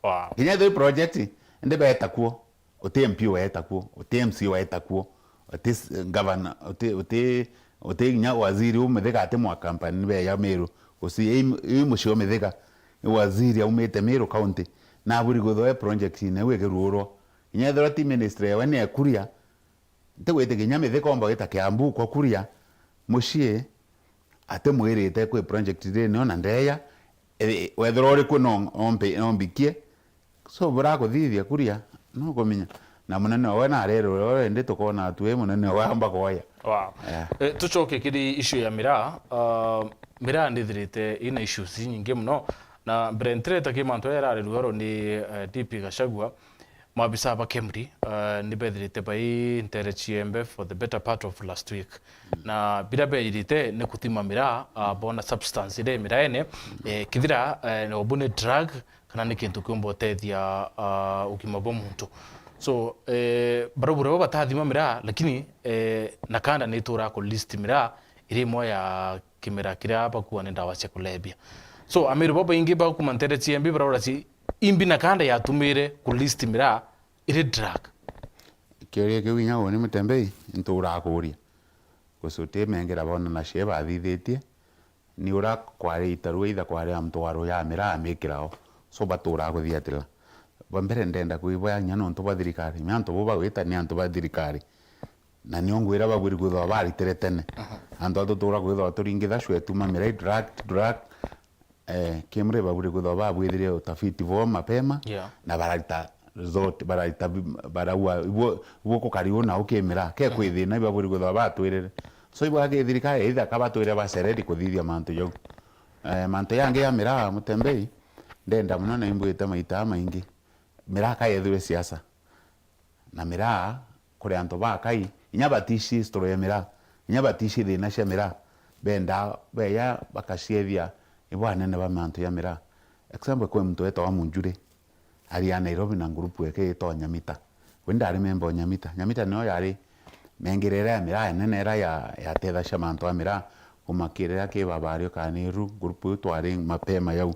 Wow. Kinya ithwe project, indi beeta kuo. Uti M P weeta kuo, uti M C weeta kuo, uti s-, governor, uti, uti, uti kinya waziri umithika ati mwa company ni beeja Meru. Usi, i, i mucii umithika, ni waziri aumite Meru County. Na aburi kwithirwa e project-ini iu ikiruurwa. Kinya ethirwa ti ministry yawe ni e Kuria, ntigwitikia kinya mithika omba gwita Kiambu kwa Kuria, mucii atimwirite kwi project iri nio na ndeeja, e, wethirwa uri kuo no, no mpi-, no mbikie. So, burakuthithia Kuria, nukumenya. Na munene owe narerwe, owe indi tukoona atwi munene owe amba kwoya. Wow. Yeah. Eh, tucoke kiri issue ya miraa. Ah, miraa ndithirite ina issues inyingi muno. Na mbere ntireta ki mantu aya yarari ruoro ni, eh, D P Gachagua, maabisa ba KEMRI, eh, ni bethirite bai ntere ciembe for the better part of last week. Na biria beejirite ni kuthima miraa, ah, boona substance iria i miraene, eh, kethira, eh, obu ni drug, kana ni kintu kiumba utethia, ah, ugima bwa muntu. So, eh, baraubu nabo batathima miraa, lakini, eh, na kanda ni ituraa ku list miraa iri imwe ya kimera kiria bakua ni ndawa cia kulebia. So, Ameru babaingi bakuma ntere ciembi baraura ci imbi na kanda yatumire ku list miraa iri drug. Kiuria kiu inya uni Mutembei, nturaa kuuria. Gucuti mengera boona na cie bathithitie, ni uria kwari itarua itha kwari a mtwaro ya miraa amikira o. So baturaa kuthiatira. Bwa mbere ndenda kwibwa inya nontu bwa thirikari. Inya antu bo bagwita ni antu ba thirikari. Na nio ngwira babwiri kwithirwa baritire tene. Aha. Antu a tutura kwithirwa turingitha cwetuma miraa drug, drug, eh, KEMRI babwiri kwithirwa babwithirie utafiti bwao mapema, yeah, na bararita result, bararita bi-, baraua, ibo, ibo kukari uu nau kimira, ke kwi thina, ibabwiri kwithirwa batwirire. So, ibo aki thirikari, either kabatwire bacereri kuthithia mantu jau. Eh, mantu yangi ya miraa, Mutembei, ndenda muno na imbwite maita jamaingi. Miraa ka yethirwe siasa. Na miraa, kuri antu bakai, inya batici history ya miraa, inya batici thina cia miraa, bendaa beeja bakaciethia ibo anene ba mantu ya miraa. Example, kwi muntu wetagwa Munjuri, ari a Nairobi na ngurupu yake yetagwa Nyamita. We ndari memba o Nyamita. Nyamita nio yari mengirira ya miraa enene iria ya, yatethacia mantu a miraa, kumakirira ki Baba Ario Kaniru, ngurupu iu twari mapema yau.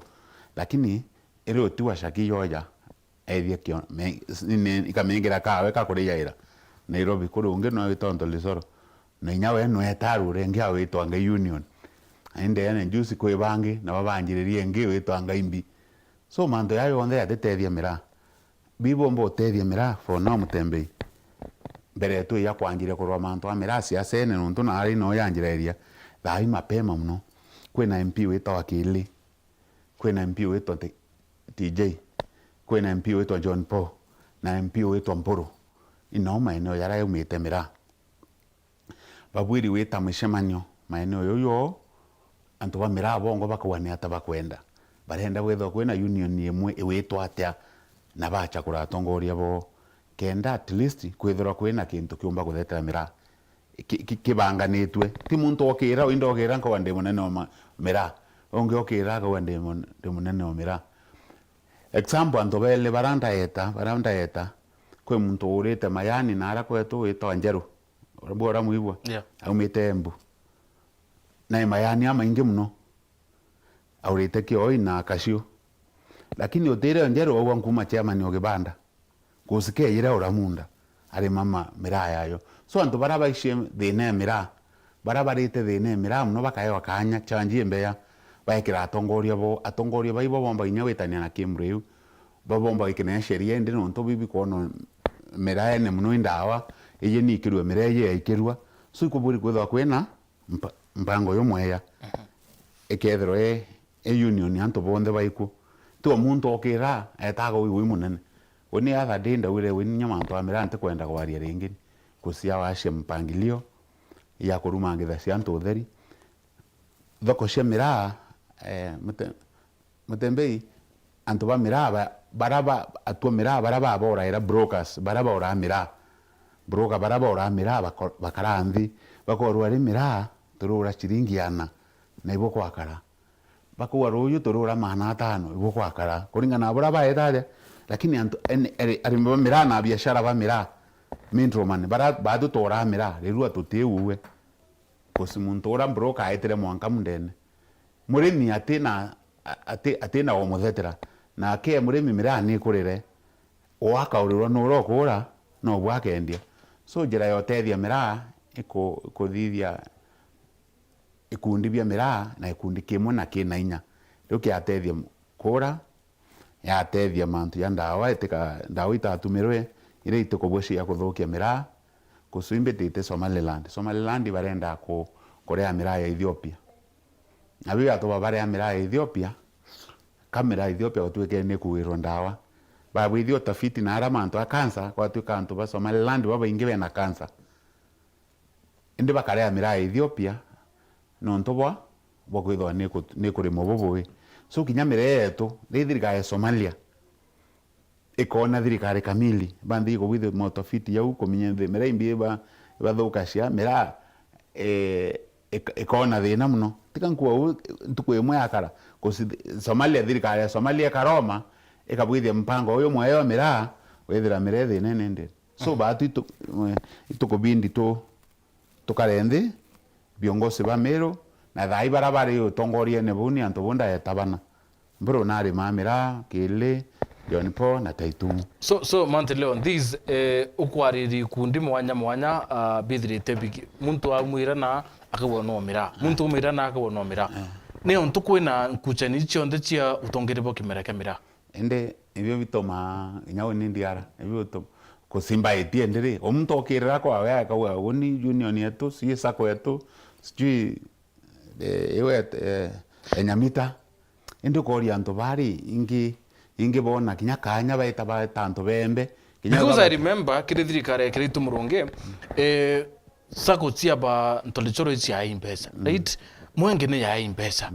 Lakini iri utigwa Shaki yoja, ethia kio-, me-, s-, ni-, ikamengira kawe ka kurijaira Nairobi, kuri ungi nwe witwa Ntolisoro. Na inya we nwe tarure ingi awitwa Ngai Union. Indi ene juice kwi bangi, na babanjiririe ingi witwa Ngai Mbi. So, mantu jaa jonthe jatitethia miraa. Bibomba utethia miraa for now, Mutembei. Mbere tu ya kwanjiria kurwa mantu a miraa siasene, nontu naari no yanjirairia, thaa ii mapema muno. Kwina M P witagwa Kili. Kwina M P witwa T-, T J, kwina M P witwa John Paul, na M P witwa Mpuru. Inao maeneo jaria yaumite miraa. Babwiri wita micemanio maeneo jau joo, antu ba miraa bongwa bakauga ni ata bakwenda. Barenda kwithirwa kwina union imwe iwitwa atia, na bachagura atongoria boo, kenda at least kwithirwa kwina kintu kiumba kuthetera miraa. ki-, ki-, kibanganitue. Ti muntu okira, indi okira nkauga ndi munene wa ma-, miraa. Ungi okira akauga ndi mun-, ndi munene wa miraa. Example, antu beli bara ndaeta, bara ndaeta, kwi muntu urite majani na ara kwetu witwa Njeru. Ura-, bwora mwigua? Yeah. Aumite Embu. Na i majani amaingi muno. Aurite kioi na cashew. Lakini utire Njeru augwa nkuma chairman o kibanda. Kusikejire uramunda. arima ma-, miraa yayo. So antu baria baicie thina ya miraa, baria barite thina ya miraa mono bakaewa kaanya, chanji imbeya, baekira atongoria bo, atongoria baibo bomba inya gwitania na kimuriu, babomba gwikira sheria indi nontu bibi kwona miraa ene mono i ndawa, iji ni ikirua miraa iji yaikirua. So ikuburi kwithirwa kwina mpa-, mpango yumweya, ikethirwa i, i union ya antu bonthe baikwo. Ti o muntu okira etaga ui, ui munene. Uni other day ndaugire, wi ninya mantu a miraa ntikwenda kwaria ringi, kusia wacia mpangilio ya kurumangitha cia antu utheri. Thoko cia miraa, eh, mute-, Mutembei, antu ba miraa ba-, baria ba-, atua miraa baria baboraira, brokers baria boraa miraa, broker baria boraa miraa bako-, bakaraa nthi, bakorwa, "Ri miraa turura ciringi ana, na ibo kwakara?" Bakauga, "Ruuju turura maana atano, ibo kwakara." Kuringana na buria baetaria, lakini antu, ene-, ere-, arimi ba miraa na biashara ba miraa, middleman, baria baatu tworaa miraa, rirua tutiuue. Kusi muntu uria broker aetire mwanka mundene. Murimi atina, a-, ati-, atina umuthetera. Nake murimi miraa nikurire, o akaurirwa nura ukuura, nobu akendia. So, njira ya utethia miraa iku-, ikuthithia ikundi bia miraa na ikundi kimwe na kina inya. Riu kiatethia kuura, yatethia mantu ja ndawa, itika-, ndawa itatumirwe, iria itikubua cia kuthukia miraa, kusu imbitite Somaliland. Somaliland barenda ku-, kurea miraa ya Ethiopia. Na biu yatuba barea miraa ya Ethiopia, ka miraa ya Ethiopia gutwike ni kuwirwa ndawa. Babwithia utafiti na aria mantu a cancer, gwatwika antu ba Somaliland babaingi bena cancer. Indi bakarea miraa ya Ethiopia, nontu bwa, bwa kwithirwa ni ku-, ni kurimo bubui. So, kinya miraa yetu, ri thirikari ya Somalia, ikona thirikari kamili, banthi ikubwithia mautafiti jau, kumenya nthi miraa imbi iba-, ibathukacia, miraa, eh, ik-, ikona thina mono. Tika nkua uu, ntuku imwe yakara, kusi-, Somalia, thirikari ya Somalia ikaroma, ikabwithia mpango uyu mweyo wa miraa, withira miraa ithinene ndiri. So, baatu itu-, eh, itukubindi tu-, tukare nthi, viongozi ba Meru, na thaai baria bari utongoriene buu ni antu buu ndaeta bana. Mburu nari ma miraa, Kili, John Paul na Taitumu. So, so, Mante Leon, these, eh, ukwariri ikundi mwanya mwanya, ah, bithirite bigi-, muntu amwira na akauga no miraa. Muntu umwira na akauga no miraa. Ni untu kwina nkuchani cionthe cia utongeri bwa kimera kia miraa. Indi ibio bitumaa kinya uni ndiara, ibio bitu-, kusimba itie ndiri. O muntu okirira kwawe akauga, "Uni union yetu, sijui sacco yetu, sijui, eh, iwe, eh, enyamita." Indi ukoria antu bari ingi, ingi bona kinya kanya baita, baita antu bembe, kinya Because I remember kiri thirikari ya Kiraitu Murungi, eh, sacco cia ba Ntolichoro iciai mbeca, right? Mwenge ni yai mbeca.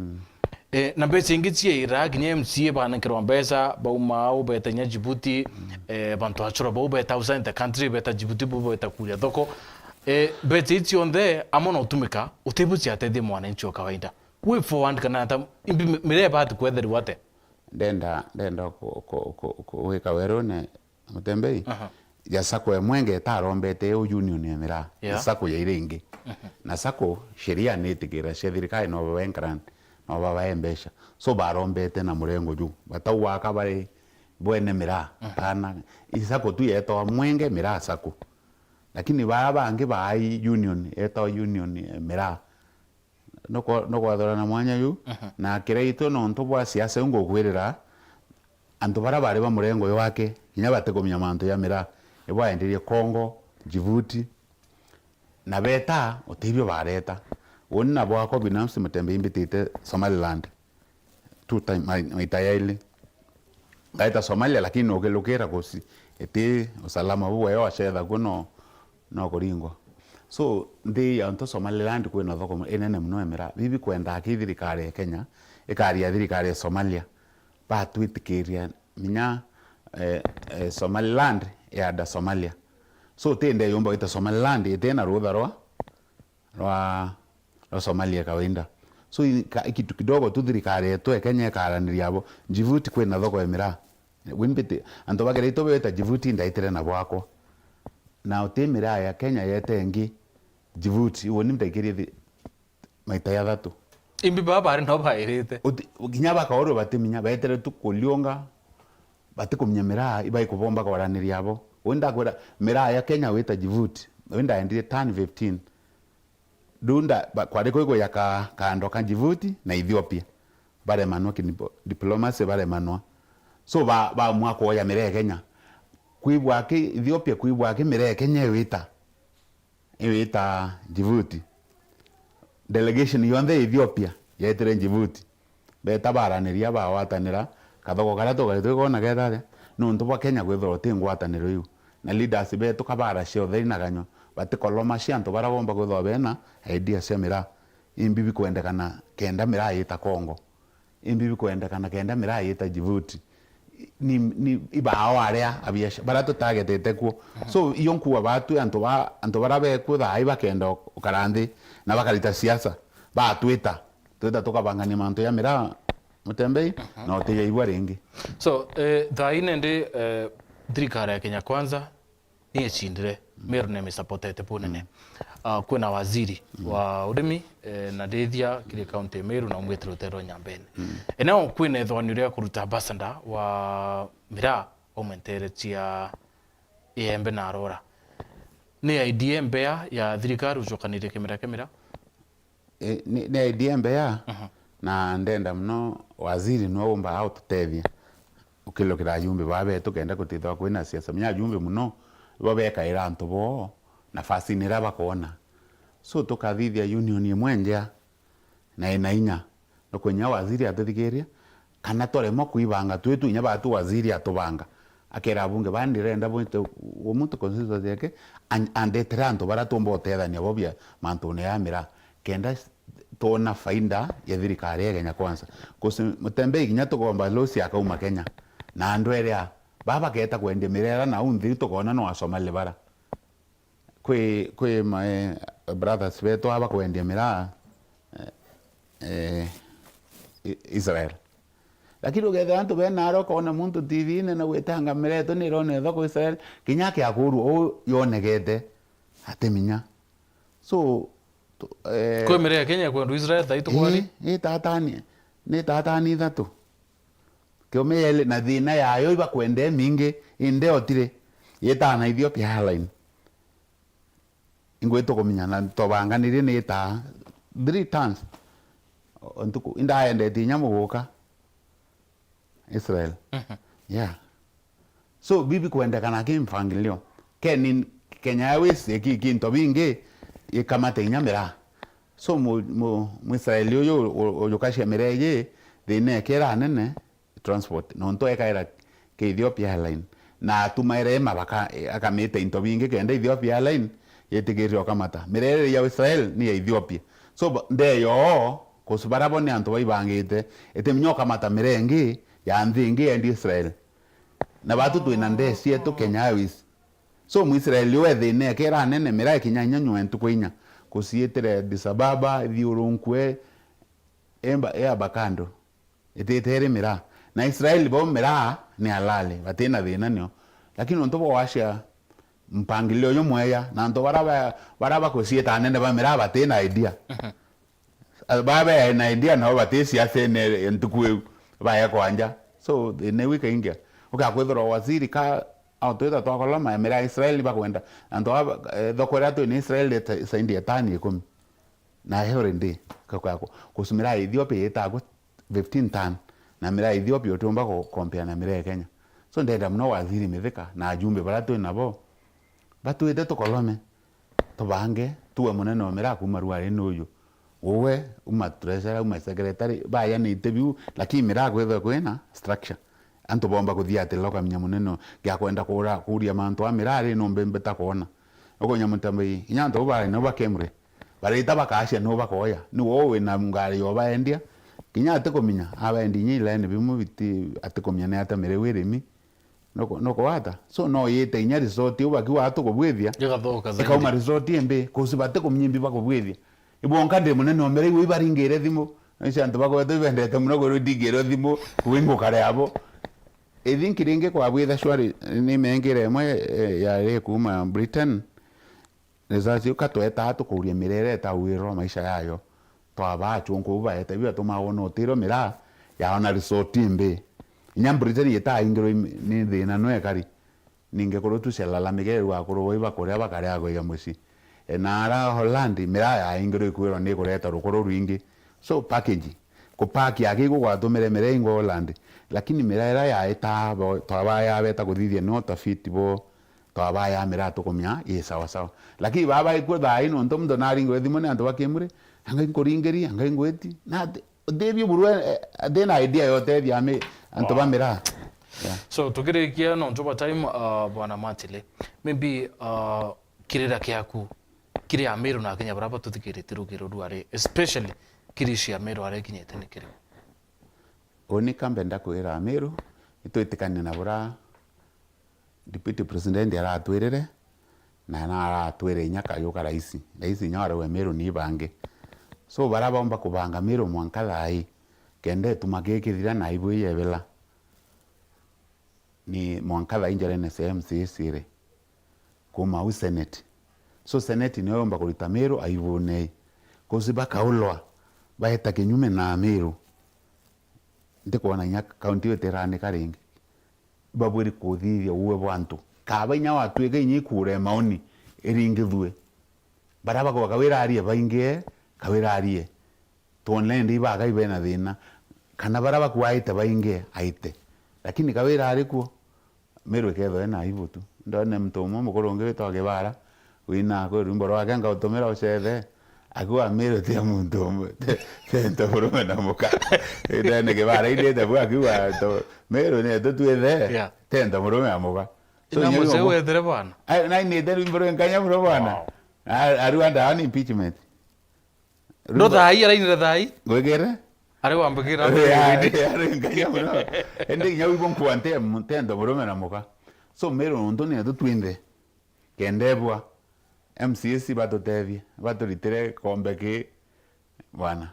Eh, na mbeca ingi ciaira, kinya M C A banekerwa mbeca, bauma au beta kinya Djibouti, eh, bantu achoro bau beta outside the country, beta Djibouti, bau beta kuria thoko. Eh, mbeca ici cionthe amwe na utumika, utibu ciatethia mwananchi wa kawaida. Way forward kana ata, imbi mi-, miraa ibati kwetherwa ate? Ndenda, ndenda ku-, ku-, ku-, ku-, gwika werune Mutembei, aha, ya sacco ya Mwenge itarombete yo union ya miraa, yeah, ni sacco ya iria ingi. Mhm. Na sacco, sheria ni itikira cia thirikari no babae grant, no babae mbeca. So barombete na murengo juu. Batau waka bari bwene miraa. Mhm. Kana, i sacco tu yetawa Mwenge Miraa Sacco. Lakini baa bangi baai union, yetawa union ya miraa. Nukwa-, nukwathurana mwanya yu, mhm, na Kiraitu nontu bwa siasa iu ngukwirira, antu baria bari ba murengo jwake, kinya batikumenya mantu ja miraa, ibwaenderie Congo, Djibouti, na beta, utibio bareta. Uni na bwakwa binafsi Mutembei imbitite Somaliland. Two time, mai-, maita yaili. Ngaita Somalia, lakini nukilukira kusi, iti usalama bubwega wacetha kuo no, no kuringwa. So, nthi ya antu Somaliland kwina thoko mu-, inene muno ya miraa. Bibi kwendaa ki thirikari ya Kenya, ikaria thirikari ya Somalia, batwitikiria minya, eh, eh, Somaliland yada Somalia. So, ti nde yumba gwita Somaliland itina rutha rwa rwa, rwa Somalia kawaida. So, i-, ka-, i kitu kidogo tu thirikari yetu ya Kenya ikaraniria abo. Djibouti kwina thoko ya miraa. Wimbite, antu ba Kiraitu beta Djibouti ndaitire na bwakwa. Na uti miraa ya Kenya yete ingi Djibouti, uuni ndaikirie thi-, maita jathatu. Imbi baba bari no bairite. Uti-, kinya bakaurwa batiminya, betere tu kuliunga, batikumenya miraa, ibai kubomba kwaraniria abo. Uu ndakwira, miraa ya Kenya wita Djibouti, uu ndaendire tani fifteen. Riu nda-, ba-, kwari kwi kuya ka-, kando ka Djibouti na Ethiopia. Baremanwa ki diplomacy, baremanwa. So, ba-, baamua kwoya miraa ya Kenya. Kwibwa ki Ethiopia, kwibwa ki miraa ya Kenya iwita. Iwita Djibouti. Delegation yonthe ya Ethiopia yeetire Djibouti. Beeta baaraniria, bagwatanira, kathoko karia tukari twikona keeta atia? Nontu bwa Kenya kwithirwa uti ngwataniro iu. Na leaders beetu kabaara cia utheri na kanyua, batikoloma cia antu baria boomba kwithirwa beena idea cia miraa. Imbi bikwendekana kenda miraa yita Congo? Imbi bikwendekana kenda miraa yita Djibouti? Ni, ni ibao aria abiasha-, baria tutagetete kuo. So, iyo nkuuga baatwi antu ba, antu baria beku thaa ii bakenda ukara nthi na bakarita siasa, baatwita, twita tukabangania mantu ya miraa, Mutembei, na utiyaigua ringi. So, eh, thaa ii nindi, eh, thirikari ya Kenya Kwanza ni icindire, Meru ni imisapotete bunene. Ah, kwina waziri wa urimi, eh, na ndithia kiri kaunti ya Meru na umwite rutere rwa Nyambene. Eneo kwina ithwanio ria kuruta ambassador wa miraa auma nteere cia Iembe na Arora. Ni idea mbea ya thirikari ucokanirie kimera kimera? I, ni, ni idea mbea, na ndenda muno waziri niwe umbaga gututethia ukilukira ajumbe baa betu kenda gutithwa kwina siasa. Menya ajumbe muno ibo bekaira antu boo nafasini iria bakoona. So, tukathithia union imwe njea na ina inya. Nukwenya waziri atuthikiria, kana twaremwa kwibanga twitu inya batu waziri atubanga. Akera abunge baa, ndirenda bwite umuntu constituency yake, an-, andetere antu baria tumba utethania bo bia mantune ya miraa, kenda s-, twona faida ya thirikari ya Kenya Kwanza. 'Cause Mutembei kinya tukomba losi akauma Kenya, na andu eri a, baa baketa kwendia miraa iria nau nthi tukona no Asomali bara. Kwi, kwi my brothers betu aba kwendia miraa, eh, eh, I-, Israel. Lakini ukethira antu bena ara, ukona muntu T V-ini na gwitanga miraa yetu ni irona ithoko Israel, kinya akiakurua uu yonekete, atiminya. So, tu-, eh, kwi miraa ya Kenya ikwendwa Israel thaa ii tukwari? Ii, ii tatani, ni tatani ithatu. Kiumia yeli na thina yayo ibakwenda imingi, indi otire. Yitana Ethiopia Airline. Ingwita kumenya na tobanganirie ni itaa three tons. O ntuku, indaendetie inya muguka Israel. Yeah. So, bibi kwendekana ki mpangilio. Keni Kenya Airways iki, iki into bingi ikamate inya miraa. So, mu, mu, Muisraeli uyu u-, ujukacia miraa iji, thina ekera nene, transport, nontu ekaira ki Ethiopia Airline, na atumaira i mabaka, akamita into bingi kenda Ethiopia Airline yitikirire ukamata. Miraa iria ya Israel ni ya Ethiopia. So, ba-, ndee yoo, 'cause bara bo ni antu baibangite, itiminya ukamata miraa ingi ya nthi ingi yendi Israel. Na batu twina ndee cietu Kenya Airways. So, Muisraeli uyu ethina ekera nene, miraa ikinya inya nyue ntuku inya, 'cause yitire Addis Ababa, ithiurunkue, emba, e Abakando. Itite iri miraa. Na Israeli bo miraa ni halali, batina thina nio. Lakini nontu bwa wacia mpangilio uyu mweya, na antu bara ba, bara bakuciita anene ba miraa batina idea. Bara bena idea nao bati siasene ntuku iu, bae kwanja. So, thina iu ikaingia. Ukakwithirwa waziri ka, au twita twakoloma, miraa Israeli bakwenda. Antu aba, eh, thoko iria twina Israeli ita-, isaindi ya tani ikumi. Na every day, kakwa-, 'cause miraa Ethiopia yitagwa fifteen ton, na miraa Ethiopia utiumba ku-, compare na miraa ya Kenya. So, ndenda muno waziri Mithika na ajumbe baria twi nabo, batwite tukolome, tubange, tuwe munene wa miraa kuuma Ruari ni uyu. Uwe, uma treasurer, uma secretary, bayanite biu, lakini miraa kwithwe kwina structure. Antu bomba kuthia ati loka minya munene, ngiakwenda kura, kuria mantu a miraa ri, numbe mbita kwona. Ukonya Mutembei, inya antu bau bari nabo ba Kemri. Barita bakacia no bakoya. Ni wo wina ngari yo baendia. Kinya atikumenya, abendi inya ilaini bimwe biti, atikumenya ni atia miraa iu irimi. Nuku-, nukwata? So, no yite inya resort iu bakiuga tukubwithia. Igathoka zaidi. Ikauma resort imbi, 'cause batikumenya imbi bakubwithia. Ibonka ndi munene o miraa iu ibaringire thimu. Icio antu bakwetwa ibendete muno kwirwa iringirwe thimu, kuingukare abo. I think ringi kwabwitha shwari, ni mengire imwe, eh, yari kuuma Britain. Risasi uka twetaa tukuria miraa iria itawirwa maisha yayo. Twabaa achunku bu baete biu atuma wona utiro miraa, yaona resort imbi. Inya Britain itaingirwe im-, ni thina no ekari. Ningi kuru tu cialalamika, riu akuru bau ibakuria bakaria gwija mucii. E, na ara Holland, miraa yaingirwe ikwirwa ni ikureta rukuru rwingi. So, package. Kupaki aki igugwatumire miraa ingwa Holland. Lakini miraa iria yaita bo, twabaya beta kuthithia ni utafiti bo, twabaya miraa tukumenya i sawa sawa. Lakini baba ikwo thaa ii nontu muntu naringwe thimu ni antu bakimuri, anga inkuringiria, anga ingwiti. Na ati, utethio buru, eh, atina idea ya utethia ami, antu ba miraa. Yeah. So, tukirikia nontu bwa time, uh, Bwana Matile, maybe, uh, kirira kiaku, kiri Amiru na Akenya baria batuthikirite rugiro rwari, especially kiri ici Amiru aria ikinyite ni kiriku? Uni ka mbenda kwira Amiru, itwitikanie na bura Deputy President aratwirire, na na aratwire inya kayuka raisi. Raisi inya arauga Meru ni ibange. So, bara baumba kubanga Meru mwanka thaa ii, kenda ituma gikithira na ibu iyebela. Ni mwanka thaa ii njarene cia M C A ciri. Kuma au Senate. So, Senate niyo yumba kurita Meru aibune. Kusi bakaulwa, baeta kinyume na Meru. Ntikwona inya kaunti iyo itiranika ringi. Babwiri kuthithia uwe bwa antu. Kaba inya watwika inya ikura maoni iringithue. Bara bakwa kawira arie baingi, kawira arie. Twonere ndi ibaga ibena thina. Kana bara bakwa aite baingi, aite. Lakini kawira ari kuo, Meru ikethwa ena aibu tu. Ndone muntu umwe mukuru ungi witwa Kibara, wina kwi rwimbo rwake ngautumira ucethe. Akiuga Meru ti ya muntu umwe, ti, ti nto murume na muka. Ndene Kibara indite bu akiuga to, Meru ni yetu twithe, yeah, ti nto murume na muka. So, inya inya museu uguo wethere bwana. Ai, na inite rwimbo rwe nkanya muno bwana. Wow. A-, ariwa ndawa ni impeachment. Ndo thai, arainire thai. Gwikire? Ari wambikira. Ari, ari, ari nkanya muno. Ende inya wibo nkwa nte, nte nto murume na muka. So, Meru nontu ni yetu twinthe. Kenda ebua, M C As batutethie, baturitire kombe ki bwana.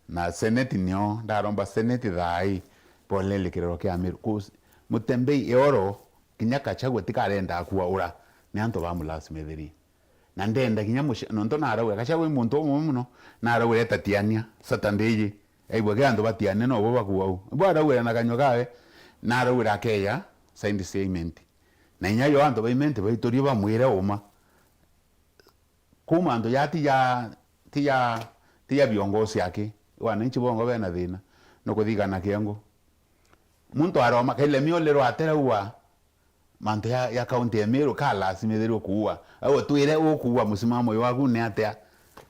Na Senate nio, ndaromba Senate thaa ii, pole ni kirero kia Meru. Kus-, Mutembei Eoro, kinya Gachagua tikarenda kuaura, ni antu bamulazimithirie. Na ndenda kinya muci-, nontu naraugire, Gachagua i muntu umwe muno, naraugire etatiania, Saturday iji, aigua ki antu batiania, nobo bakua u. Bo araugire na kanyua kawe, naraugire akeya, signed statement. Na inya yo antu ba Imenti baiturie bamwire uma. Kuma antu ja ti ja, ti ja, ti ja viongozi aki. Wananchi bongo bena thina. Nukuthigana kiengo. Muntu aroma, kaile miolero ateraua mantu ya, ya kaunti ya Meru, ka lazimithirwe kuua. Au twire ukuua musimamo waku ni atia?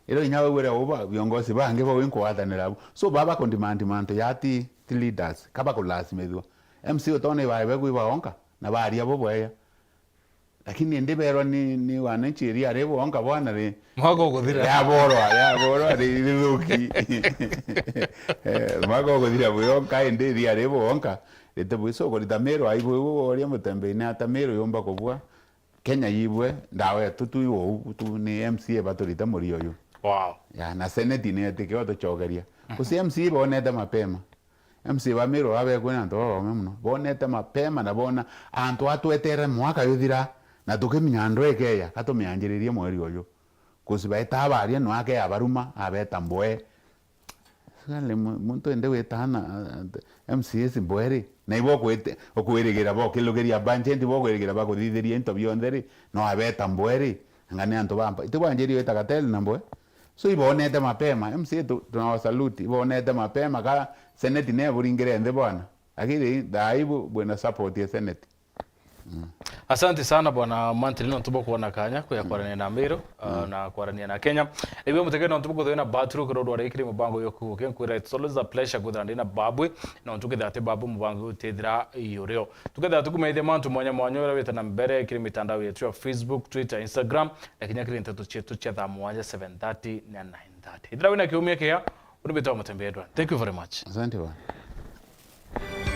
Iro inya wigwire uba, viongozi bangi bau inkugwatanira bu. So, baba kundimandi mantu ya ti, ti leaders, kaba kulazimithua. M C utone ibae be kwi baonka, na baria bo bweya. Lakini indi berwa ni, ni wananchi iria ri bonka bwana ri. Mwaka ukuthira. Ya borwa, ya borwa ri, rithuki. Eh, mwaka ukuthira bwionka, indi iria ri bonka, rite bwiso kurita Meru aibu ibu uria Mutembei ni ata Meru yumba kubua. Kenya yibwe, ndawa yetu tu iu tu ni M C A baturite murio uyu. Wow. Ya, na Senate ni etike tucokeria. Kusi M C A bonete mapema. M C A ba Meru baba bekwona antu babaome muno. Bonete mapema na bona antu atwetere mwaka yuthira, na tukimenya andu ekeya, ka tumianjiririe mweri uyu. Kusi baeta baria no akeya baruma, abeta mboe. Sale mu-, muntu ende witana, a-, a-, M C As mboe ri, na ibo ukwite-, ukwirigira bokilugiria budget, ibo ukwirigira bakuthithiria into bionthe ri, no abeta mboe ri, anga ni antu bampa. Iti bwanjiri wita Gateli na mboe? So, ibonete mapema, M C A tu-, tunawasalute, ibonete mapema, ka Senate ne buringire nthi bwana. Lakini thaa ibu bwina support ya Senate. Mm. Asante sana bwana Mantili, nontu bwa kuona kanya kuya kwarania na Meru, uh, na kwarania na Kenya. Iwe mutegeri nontu bwa kuthwina baturu kiro dware kiri mubango yo kuguke nkwira, it's always a pleasure kwithira ndina babwe, nontu kethira ati babu mubango utethira iyo rio. Tukethira tukumethia mantu mwanya mwanya uria wita na mbere kiri mitandao yetu ya Facebook, Twitter, Instagram, na kinya kiri nteto cietu cia thaa mwanya seven thirty na nine thirty. Ithira wina kiumia kia, uni bitwa Mutembei Edward. Thank you very much. Asante bwana.